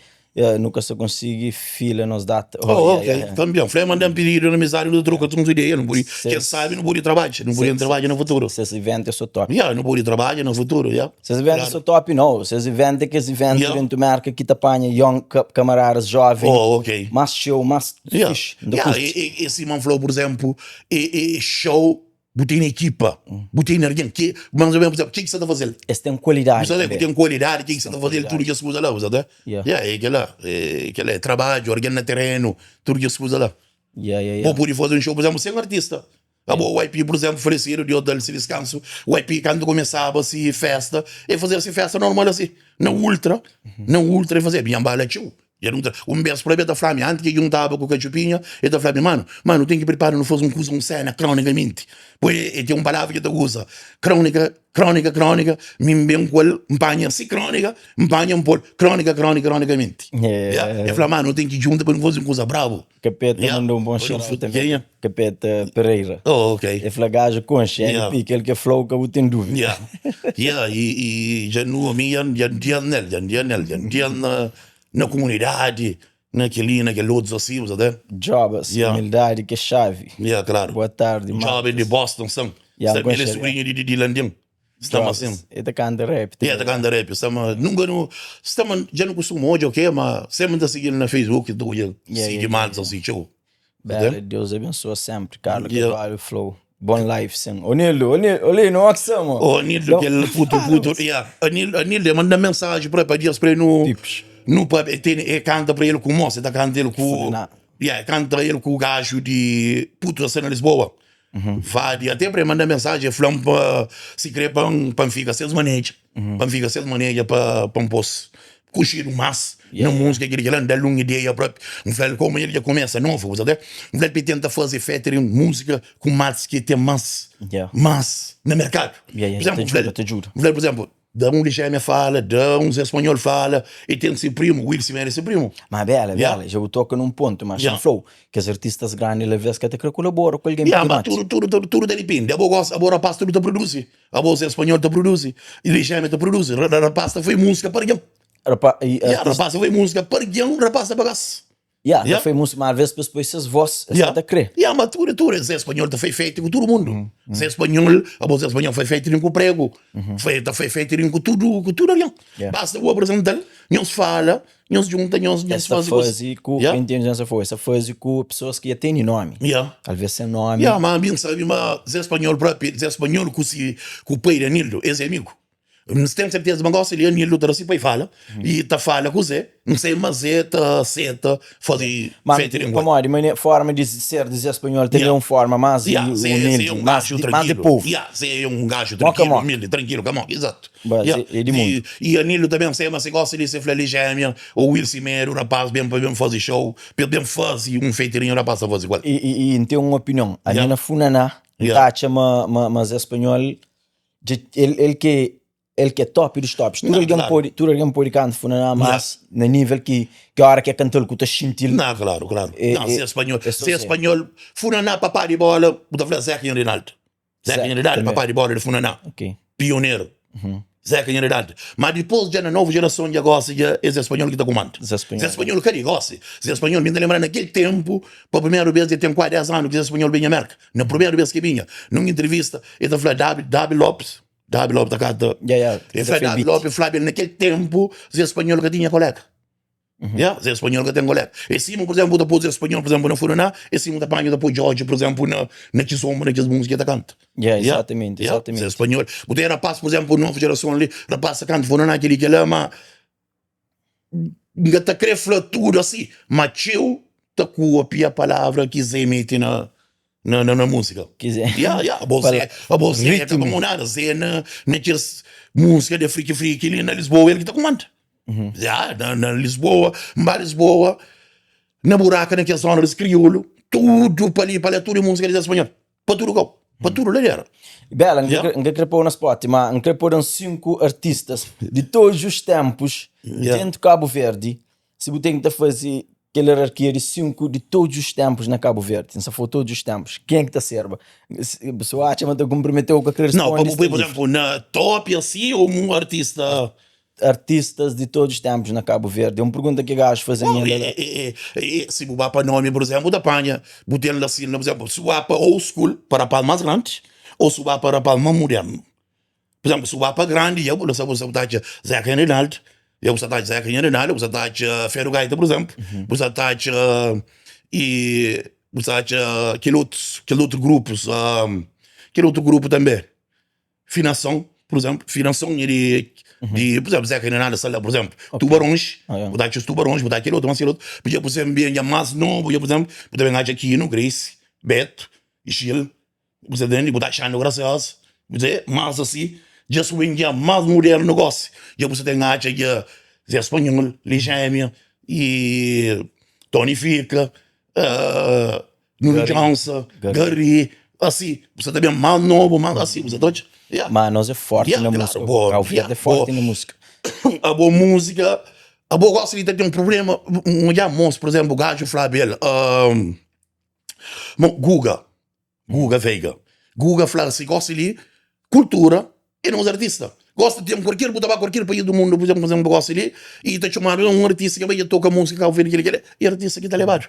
nunca se consegue, fila nos data. Oh, yeah, ok. yeah, yeah. Também. Falei, mandar um pedido de amizade, não troca uns ideias, não pode, Sim. quem sabe não pode trabalhar, não pode trabalhar no futuro. Se esse evento eu sou top. Yeah, não pode trabalhar no futuro, yeah. Se esse evento eu sou top, não. Se esse evento é que esse evento Yeah. dentro marca que te apanha young camaradas jovem, Oh, ok. mais show, mais Yeah. fixe. Ainda Yeah, curte. e, e, esse irmão falou, por exemplo, e, e show, botei na equipa, botei na alguém, que, mais ou menos, por exemplo, o que que você está fazendo? Esse tem qualidade. Você também. tem qualidade, o que que você está fazendo? Tudo que se usa lá, você tá? Yeah. Yeah, é aquela, é aquela, é trabalho, alguém no terreno, tudo que se usa lá. Yeah, yeah, yeah. Ou pode fazer um show, por exemplo, sem um artista. A boa, o IP, por exemplo, falecido, de outro se descanso. O IP, quando começava assim, festa, e fazer assim, festa normal assim. Na ultra, na ultra, e fazer, minha bala tio. E era um, um beijo para ele, da Flávia, antes que juntava com o Cachupinha, ele da Flávia, mano, mano, tem que preparar, não fosse um curso, um cena, cronicamente. Pois ele tem uma palavra que ele usa, crônica, crônica, crônica, me bem com ele, empanha assim, crônica, empanha um pouco, crônica, crônica, cronicamente. Yeah. Yeah. Ele fala, mano, tem que juntar para não fazer um coisa bravo. Capeta Yeah. mandou um bom Olha, shout quem também. é? Capeta Pereira. Oh, ok. Ele falou, gajo, concha, Yeah. LP, aquele que é flow, que eu tenho dúvida. Yeah. Yeah, e, e já no a mim, já já nele, já já nele, já já na, na comunidade, naquele, naquele outros assim, sabe? Jobas, Yeah. humildade que é chave. Yeah, claro. Boa tarde, mano. Jovem de Boston, são. Yeah, Sabe, ele é gosto, sobrinho de, de, de Landim. Estamos assim. Ele tá canta rap. Yeah, tá canta rap. Estamos, nunca no, estamos, já não costumo hoje, ok, mas sempre tá seguindo na Facebook, tu, yeah, Yeah, sigue yeah, mais, assim, show. Bela, Deus abençoa sempre, Carlos Yeah. Carvalho, Flow. Bom life, sim. Onildo, Onildo, Onildo, não é que chama. Oh, Anildo, aquele puto, puto, yeah. Anildo, Anildo, manda mensagem para para dias para ele no... Tipos. No pub, ele, tem, ele canta para ele com o moço, ele tá cantando ele com... Não. Yeah, canta ele com o gajo de puto da cena Lisboa. Uhum. Vai, até para ele mandar mensagem, falando para se querer para para ficar seus manejas. Uhum. Para ficar seus manejas para para um poço. Curtir o mas, Yeah. na música que ele quer, dá uma ideia própria. Um velho como ele já começa novo, sabe? Um velho que tenta fazer featuring música com matos que tem mais, Yeah. mais no mercado. Yeah, yeah, Por exemplo, te um ajuda, velho- te ajuda. um velho, por exemplo, dá um gêmea fala, dá um espanhol fala, e tem seu primo, o Wilson era seu primo. Mas bela, Yeah. bela, já o toca num ponto, mas Yeah. yeah. flow, que os artistas grandes, às vezes, que até que colaboram com alguém Yeah, mas pequenote. tudo, tudo, tudo, tudo depende. A boa gosta, a boa rapaz tudo te produz. A boa espanhol te produz. E gêmea te produz. Rapaz foi música para alguém. Rapa, e, Yeah, artista, rapaz foi música para alguém, rapaz é bagaço. yeah, Yeah. foi música, mas às vezes depois essas vozes, Yeah. até crer. Yeah, mas tudo, tudo. Zé Espanhol foi feito com todo mundo. Uhum. Zé Espanhol, a voz Espanhol foi feito com o prego. Foi, foi feito com tudo, com tudo ali. Yeah. Basta o apresentar, não se fala, não se junta, não se Essa faz coisa. fase com, Yeah. inteligência foi, essa fase com pessoas que já têm nome. Yeah. Às vezes sem nome. Yeah, mas a mim sabe, mas Zé Espanhol próprio, Zé Espanhol com, si, com o pai Danilo, esse é amigo. N ten serteza ma gosi li Anildo ta da si pa i fala, i ta fala ku Zé, N sai ma Zé ta seta faze Ma featuring ku el. pamodi mane forma di ser di Zé Spanhol ten Yeah. é un forma más Yeah, Zé, Zé humildi, é un más gajo di, más di tranquilo. povu. Yeah, Zé é un gajo Moka tranquilo, moka. humilde, tranquilo, ka moka, exato. Ba, Yeah. Zé é di mundu. E, e Anildo também sei ma se gosta de se fla li gêmea, o Will Cimeiro, o rapaz bem pa bem faze show, pa el bem faze um featuring, o rapaz ta faze igual. E, e, e N ten un opinion, ami Yeah. na funaná, N Yeah. ta atxa ma, ma, ma Zé Spanhol Dja el, el ke el ke top dos tops. Tudu Não, algen claro. pode, tudu algen pode kanta funaná, mas na nível ki ki ora ki é kantal ku ta xinti-l. Não, claro, claro. É, Não, é, se é espanhol, é só se é Zé. espanhol, funaná, papá de bola, bu ta fla Zeca Nharinaldo. Zeca Zé, Nharinaldo, também. papá de bola de funaná. Ok. Pioneiro. Zeca Nharinaldo. Mas depois já na nova geração já gosta, já é Zé Espanhol que ta comanda. Zé Espanhol. Zé Espanhol ka di gosi. Zé Espanhol, mi ta lembra naquele tempo, pa primeiro vez, já tem quase 10 anos que Zé Espanhol vinha América. Na primeiro vez que vinha, num entrevista, ele ta fla Davi, Davi Lopes, Davi Lopes ta canta. Yeah, yeah, Ele fla Zé Davi Beat. Lopes, fla ele naquele tempo, Zé Espanhol ka tinha colega. Yeah, Zé Espanhol ka tem colega. E sima, por exemplo, bu ta pô Zé Espanhol, por exemplo, na Funaná, e sima ta panha ta pô Jorge, por exemplo, na, na Kizomba, na kes música que ta canta. Yeah, Yeah, exatamente, yeah, exatamente. Zé Espanhol. Bu tem rapaz, por exemplo, nova geração ali, rapaz ta canta Funaná, aquele que lá, mas N ka ta kre fla tudu asi, ma txeu ta kopia palavra ki Zé mete na na na músika. Ki Zé. Ya, ya, abo Zé, abo Zé ka ta nada, Zé na na kes músika de friki friki li na Lisboa el ki ta kumanda. Ya, na na Lisboa, N ba Lisboa, na buraka na kes zona des kriolu, tudu pa li pa la tudu é músika di Zé Spanhol. Pa tudu kau, pa tudu ladera. Bela, N Yeah. ka N ka kre pô-u na spot, ma N kre pô da-m 5 artistas di todos os tempos Yeah. dentu Kabu Verdi. Si bu ten ki ta faze kel erarkia di 5 di todos os tempos na Kabu Verdi, N sa fla todos os tempos, ken ki ta serba? Si bu atxa ma ta kunprimeteu ka kre Não, pa responde, bu poi, sta por livre. exemplo, na top asi ou um artista. Artistas di todos os tempos na Kabu Verdi, é un pergunta ki gajus faze Bom, mi é, ainda. é, é, é, si bu ba pa nomi, por exemplo, bu ta panha, bu ten la si, por exemplo, si bu ba pa old school, pa rapaz mas grandi, ou si bu ba pa rapaz mas moderno. Por exemplo, si bu ba pa grandi, ya bu sa bu sa bu ta atxa Zeca Reinaldo, ya bu sa ta atxa Zeca Reinaldo, bu sa ta atxa Ferro Gaita, por exemplo, bu sa ta atxa e bu sa atxa kel otus, kel outro grupos, kel outro grupo tanbe. Finason, por exemplo, finason é di, di por exemplo, Zeca Reinaldo sta la, por exemplo, Tubarões, Ah, yeah. bu ta atxa os Tubarões, bu ta atxa kel outro, mas kel outro, bu dja, por exemplo, ben dja más nobu, dja, por exemplo, bu ta ben atxa Kino, Grace, Beto, Gil, bu ta ntende, bu ta atxa Ando Graciosa, bu ta más asi, dja su ben dja más modernu gosi, dja bu sa ten atxa dja Zé Spanhol, Ligémia e Tony Fika, Nuno Johnson, Gary, asi, bu sa ta ben más nobu, más asi, bu sa ta odja? Yeah. Ma nos é forti Yeah, na claro, músika. bo, Cabo Verde yeah, é forti bo. na músika. Abo músika, abo gosi di ta ten problema, un odja mos, por exemplo, gaju fla bel, um, mo Guga, Guga Veiga. Guga fla si gosi li, kultura é nos artista. Gosta di ten kualker, bu ta ba kualker país du mundu, por exemplo, bu gosi li, i ta txomadu un artista ki bai dja toka músika Cabo Verde, kila, kila, e artista ki ta lebadu,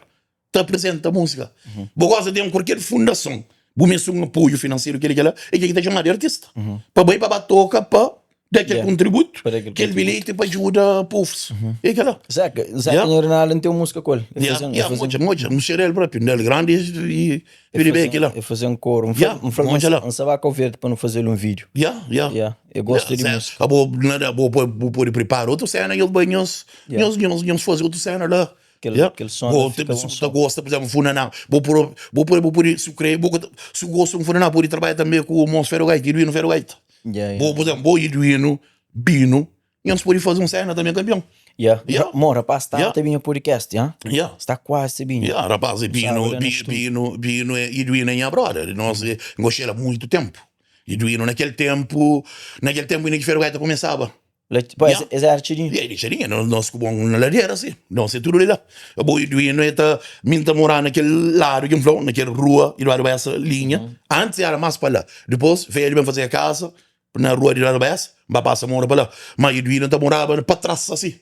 ta apresenta músika. Bu gosta di ten kualker fundason, bu meste un apoiu finanseru, kila, kila, e kel ki ta txomadu di artista. Pa bai pa ba toka pa da kel kontributu, Pa da kel kel bilheti pa djuda povus. E kela. Zeca, Zeca Yeah. nha Rinaldo N ten un músika ku el. El Yeah, faze-m- el yeah, faze-m- modja, modja, um xerel propi, del grandi e el pidi bem faze-m- kila. el faze-m koru. N fla- Yeah, N fla-l ma modja la. N sa ba Cabo Verde pa nu faze-l un vídiu. Yeah, yeah. Yeah, el gosta Yeah, di Zé, músika. abo, nada, abo pode, bu pode prepara outro cena e ele vai nhos, Yeah. nhos, nhos, nhos fazer outro cena lá. Kel- Yeah. kel som Bo, lá fica se bom bu som. ta gosta, por exemplo, funaná, bo por, bo por, bo pode, se crê, bo, se gosta de um funaná, pode trabalhar também com o Mons Ferro Gaita, Iduino Ferro Gaita. Yeah, yeah. Bo, por exemplo, bo Iduino, Bino, nhos pode fazer um cena também campeão. Yeah. Yeah. Mo, rapaz, sta Yeah. ta binha podcast, yeah? Yeah. Sta quase ta binha. Yeah, rapaz, e Bino, Sábado na Bi- estúdio. Bino, Bino é Iduino é nha brother. Nós eh, gostei há muito tempo. Iduino naquele tempo, naquele tempo ainda que Ferro Gaita começava. La, pô, Yeah. es, es era txidinhu. E aí, txadinha, nós, nós com bom na ladeira, assim. Nós é tudo lá. Abo Iduino é tá, mim tá morar naquele lado que falou, naquela rua, Eduardo Bessa, linha. Antes era mais para lá. Depois veio ele bem fazer a casa, na rua de Eduardo Bessa, vai passa mora para lá. Mas Iduino tá morava para trás, assim.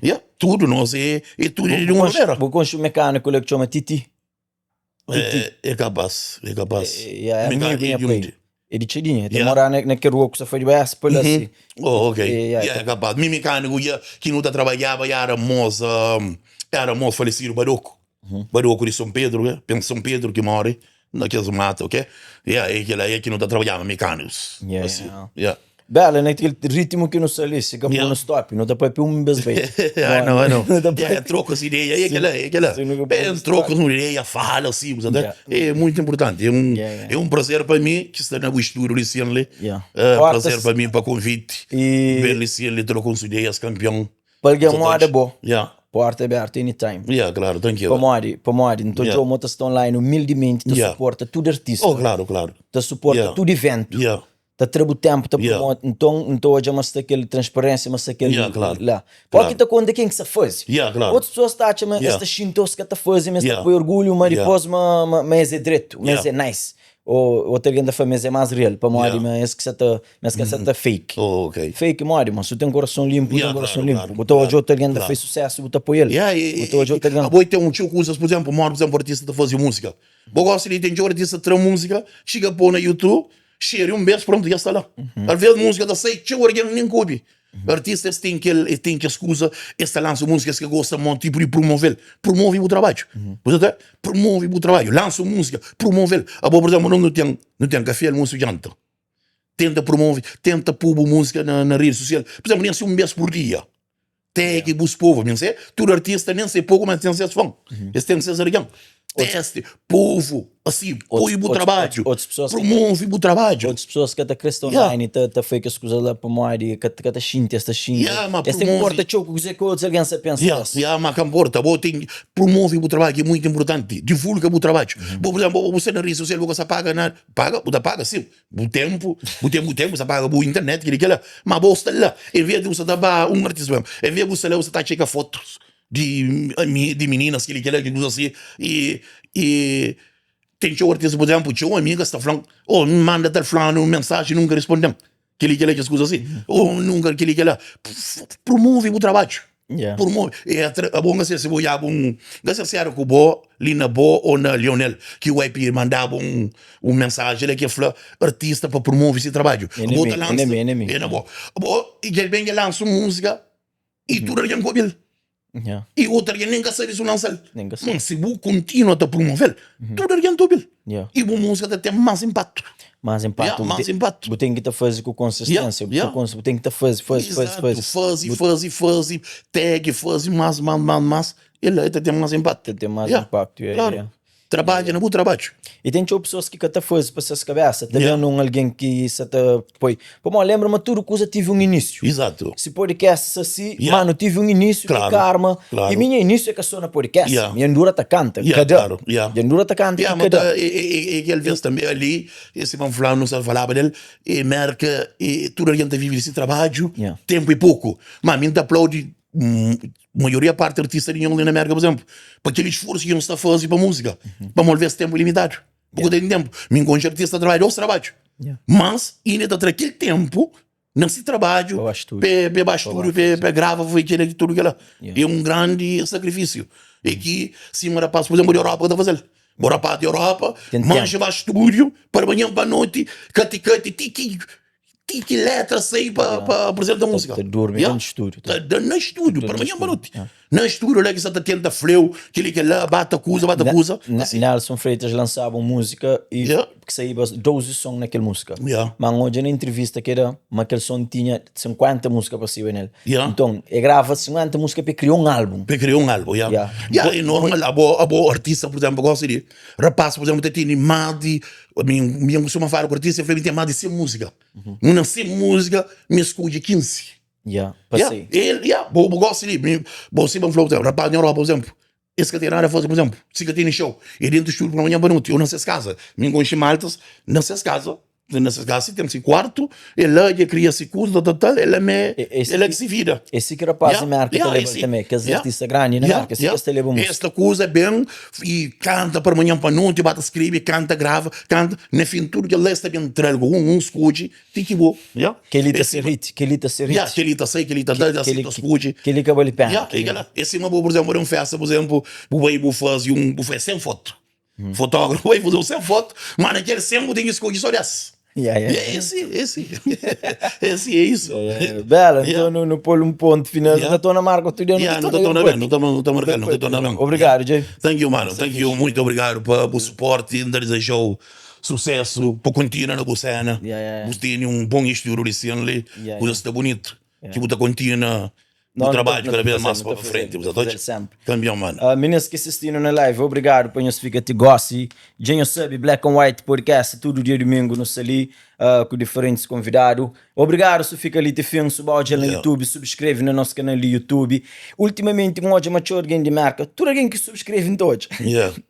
Yeah, tudo, nós é, é tudo de uma maneira. Bu konxe un mekaniku la ki txoma Titi? É, é capaz, é capaz. É, é Me amigu nha de pai. onde? É di Txidinha. Te Yeah. mora na, na kel rua ku sa foi di Bessa, pa la si. Oh, ok. É, yeah, Yeah, é capaz. Mi mecânico yeah, que não tá trabalhava era moça, era moço falecido Badoco. Badoco de São Pedro, né? Penso São Pedro que mora naqueles matos, ok? Yeah, é aquele aí que não tá trabalhava mecânicos. Yeah, assim. yeah. Yeah. Bela, na kel ritmu ki nu sta li, si ka pô nu stop, nu ta papia un bes bai. I know, I know. Yeah, troka si ideia, é kela, é kela. Ben troka un ideia, fala assim, você yeah. É muito importante. É um, yeah, yeah. é um prazer para mim que está na estúdio ali assim ali. Yeah. É um prazer para mim para convite. E ver ali assim ali troca uns ideias, campeão. Pa algen moda bo. Yeah. Porta aberta anytime. Yeah, claro, thank you. Pamodi, pamodi, nto yeah. Djo, ta sta online humildemente ta yeah. suporta tudo artista. Oh, claro, claro. Ta suporta yeah. tudo evento. Yeah. Ta tra bu tempu ta promove. Nton, N ta odja ma sta kel transparênsia, ma sta kel Yeah, klaru. la. Klaru. Ó ki ta konta ken ki sta faze. Yeah, klaru. Otus pesoas ta atxa ma es Yeah. ta xinti ô es ka ta faze, ma es ta Yeah. poi orgulhu, ma Yeah. dipôs ma ma ma es é dretu, ma es Yeah. é nice. Ô otu algen ta fla ma es é más real, pamodi Yeah. ma es ki sa ta ma es ka sa ta fake. Oh, ok. Fake modi, ma si bu ten korason linpu, bu Yeah, ten korason klaru, linpu. klaru, Bu ta odja klaru, otu algen ta klaru. faze susésu, bu ta apoia-l. Yeah, e, Bu ta odja otu algen. Abo e ten un txeu kuzas, pur izénplu, modi, pur izénplu, artista ta faze múzika. Bo gosta di ten txeu artista tra múzika, txiga pô na YouTube, Xeri un bes prontu dja sta la. Alvês múzika ta sai txeu algen nen ka obi. Artista es ten kel es ten kes kuza es ta lansa múzika es ka gosta mo tipu di promove-l. Promove bu trabadju. Bu sa ta promove bu trabadju. Lansa un múzika promove-l. Abo pur izénplu nos nu ten nu ten kafé almosu djanta. Tenta promove tenta pô bu múzika na na redi sosial. Pur izénplu nen si un bes pur dia. Tag bus povu, mi nse tudu artista nen se poku, mas ten ses fan, es ten ses algen. Teste povu, asi, poi bu trabadju, promove bu trabadju. Otus pesoas ka ta kre sta online ta ta fai kes kuza la pamodi ka ta xinti, es ta xinti, es ten ki nporta txeu ku kuze ki otus algen sa pensa di es. Ya, ma ka nporta, bo ten promove bu trabadju ki é muitu inportanti, divulga bu trabadju. Bo, pur izénplu, bo sta na redi sosial bo ka sa paga nada, paga, bu ta paga sin. Bu tempu, bu ten bu tempu, bu sta paga bu internet, kila kila, ma bo sta la, en vez di bu sta ta ba un artista mesmu, en vez bu sta la bu sta ta txeka fotos di ami, di mininas, kila kila, ki kuza si, i i ten txeu artista, pur izemplu, txeu amigas ta flan, oh N manda tal flanu un mensaji nunka risponden, kila kila, kes kuza si, oh nunka kila kila, promove bu trabadju. Yeah. Purmo, e atra, abo nga se bo yaba un, nga se era ku bo li na bo ou na Lionel, ki o IP mandaba un, un mensagem la ki fla artista pa promove si trabadju. É na Abo mi, ta é lansa, na mi, é na mi. é na bo. Abo, e dja ben dja lansa un música e tudu algen ka obi-l. Yeah. E otu algen nen ka sabe si bu lansa-l. Nen ka sabe. Ma si bu kontinua ta promove-l, tudu algen ta obi-l. Yeah. E bu música ta ten más inpaktu. Más inpaktu. Yeah, más inpaktu. Bu ten ki ta faze ku konsistênsia. Yeah, yeah. Bu ten ki ta faze, faze, faze, faze. Faze, faze, faze, tag, faze más, más, más, más. E la ta ten más inpaktu. Ta ten más Yeah, inpaktu, yeah, klaru. yeah. Trabadja na bu trabadju. E ten txeu pesoas ki ka ta faze pa ses kabesa. Ta Yeah. ben un algen ki sa ta poi. Pamodi lenbra ma tudu kuza tive un inísiu. Izatu. Si podcast sta si, Yeah. mano, tive un inísiu ki Klaru, karma. klaru. E minha inísiu é ka só na podcast. Yeah. Minha ndura ta kanta, Yeah, kada. klaru, yeah. Minha ndura ta kanta Yeah, ki ma kada. ta, e, e, e, e kel vez tanbe ali, esse vamos falar, nu sa falaba del, e Merka, e tudu algen ta vive di si trabadju, Yeah. tempu e poku. Ma mi N ta aplaudi maioria parti artista di nho li na Merka, por exemplu, pa kel isforsu ki nho sta fazi pa musika, pamodi alvês tempu e limitadu. Bu ka ten tempu. Mi N konxe artista ta trabadja dos trabadju, mas inda ta tra kel tempu na si trabadju Pa ba stúdiu. pa ba stúdiu, pa grava, pa kel ki tudu kela. Yeah. É un grandi sakrifisiu. É ki sima rapaz, por exemplu, di Europa ka ta faze-l. Bo rapaz di Europa, Ten manxa tempu. ba stúdiu, parmanhan pa noti, kati kati, ti ki ti ki letra sai pa pa apresenta músika. Ta durmi Yeah. na stúdiu. Ta da na stúdiu, Ta parmanhan pa na noti. stúdiu, yeah. Na stúdiu la ki sa ta tenta fleu, kili kela, bata kuza, bata kuza. Na- Nelson Freitas lançaba un músika i Yeah. ki saíba 12 son na kel músika. Yeah. Ma N odja na intrivista ki da ma kel son tinha 50 músika pa siba nel. Yeah. Nton, e grava 50 músika pa e kria un álbum. Pa e kria un álbum, yeah. Yeah. Yeah, é normal, abo, abo artista, por exemplo, gosta di rapaz, por exemplo, ta tene más di, mi, mi N kustuma fala ku artista, el fla mi ten más di 100 músika. N na 100 músika, mi skodje 15. Yeah, pa Yeah, sai. el, yeah, bo, bo gosta di, mi, bo si ba fla, por exemplo, rapaz na Europa, por exemplo, es ka ten nada a faze, por exemplo, si ka tene show, e dentu stúdiu pa manhã pa noti, ou na ses kaza, mi N konxe maltas na ses kaza, na ses kaza si ten si kuartu, e la dja kria si kuza, tal, tal, tal, e la me, E- esse e la ki- ki si vida. É si ki rapaz Yeah, di Merka ta yeah, leba esse- tanbê, kes yeah. artista grandi na Yeah, Merka, é si yeah. ki es ta leba músika. Esta kuza ben e kanta parmanhan pa noti, ba ta skrebe, kanta, grava, kanta, na fin tudu kel la es ta ben tra-l ku un, un skodje ti ki bo. Yeah. Kel-li ta Esse- ser hit, kel-li ta ser hit. Yeah, kel-li ta sai, kel-li ta da, da, Kel-li ta skodje. kel-li ka bali pena. Yeah, e kel-la. É sima bo, por exemplo, bu da un festa, por exemplo, bu bai bu faze un, bu faze 100 foto. Fotógrafo bai faze un 100 foto, ma na kel 100 bu ten ki skodje só 10. Yeah, yeah. É esse, esse. Esse é isso. Yeah. Bela, Yeah. então nu, nu pô-l un pontu final. Yeah. Nu ta torna marka otu dia. Yeah, nu ta torna ben, nu ta nu ta marka, nu ta torna ben. Obrigadu, Jay. Thank you, mano. Thank you. Muito obrigado pa bu suporte. N ta deseja-u. Susesu pa kontinua na bu sena. Bu tene un bon estudu di sin li, kuza sta bunitu. Ki bu ta kontinua bu trabadju kada bes mas pa frenti. Bu sa ta odja? Kanpion mano. Minis ki sistinu na live, obrigadu pa nhos fika ti gosi. Dja nhos sabi, Black on White Podcast tudu dia dumingu nu sta li ku diferentis konvidadu. Obrigadu su fika li ti fin, su ba odja-l na YouTube, subskreve na nos kanal di YouTube. Ultimamenti N odja ma txeu algen di Merka, tudu algen ki subskreve N ta odja.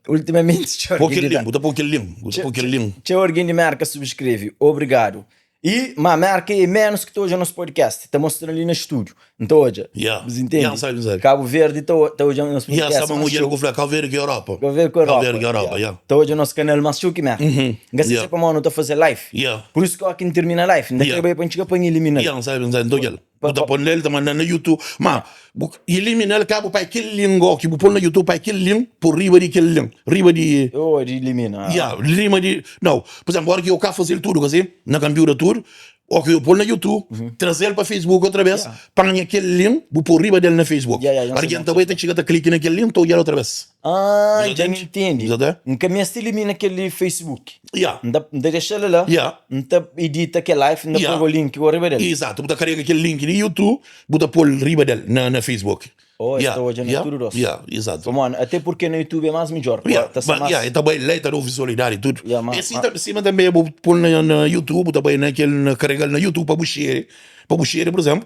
Ultimamenti txeu algen di Bu ta pô kel link, bu ta pô kel link. Txeu algen di Merka subskreve. Obrigadu. I ma Merka é ménus ki ta odja nos podcast, ta mostra li na stúdiu. N ta odja. Yeah. Bus intende? Yeah, sabe, sabe. Cabo Verde ta, ta odja nos Yeah, podcast sabe más mulher txeu. ku fla Cabo Verde ki Europa. Cabo Verde ku Cabo Europa. Verde ki Europa, Yeah. yeah. Ta odja nos kanal más txeu ki Merka. Uhum. N ka Yeah. se pamodi nu ta faze live. Yeah. Pur isu ki óki N tirmina live, N ta Yeah. krê bai pa N txiga pa N ilimina-l. Yeah, sabe, sabe, N ta odja-l. Pa- Bu ta pa- pon nel, ta manda na YouTube. Ma, bu ilimina-l ka bu pai kel link ó ki bu pon na YouTube, pai kel link pô riba di kel link, riba di Oh, di ilimina. Yeah, riba di, nau, pur izénplu, óra ki eu ka faze-l tudu, ka si, na kanpiuta tudu, Ok, bu pol na YouTube, trazel pa Facebook otra bes, panha kel link, bu pol riba del na Facebook. Argen ta bai ta txiga ta klika na kel link, ta odjal otra bes. Ah, dja N intendi. N ka meste elimina kel di Facebook. Ya. N ta dexa-l la, Ya. N ta edita kel live, N ta poi link riba del. Izatu, bu ta karega kel link di YouTube, bu ta pol riba del na Facebook. Oh, es ta odja na tudu dos. Yeah, exato. Pamodi, até porque na YouTube é más midjor. Yeah, Ta ser ma, más... yeah, e ta bai lá e ta da visualidade e tudo. Yeah, ma, E si ma, ta, sima também bu pôl na, na YouTube, bu ta bai na kel, na carregal na YouTube pa bu share, pa bu share, por exemplo.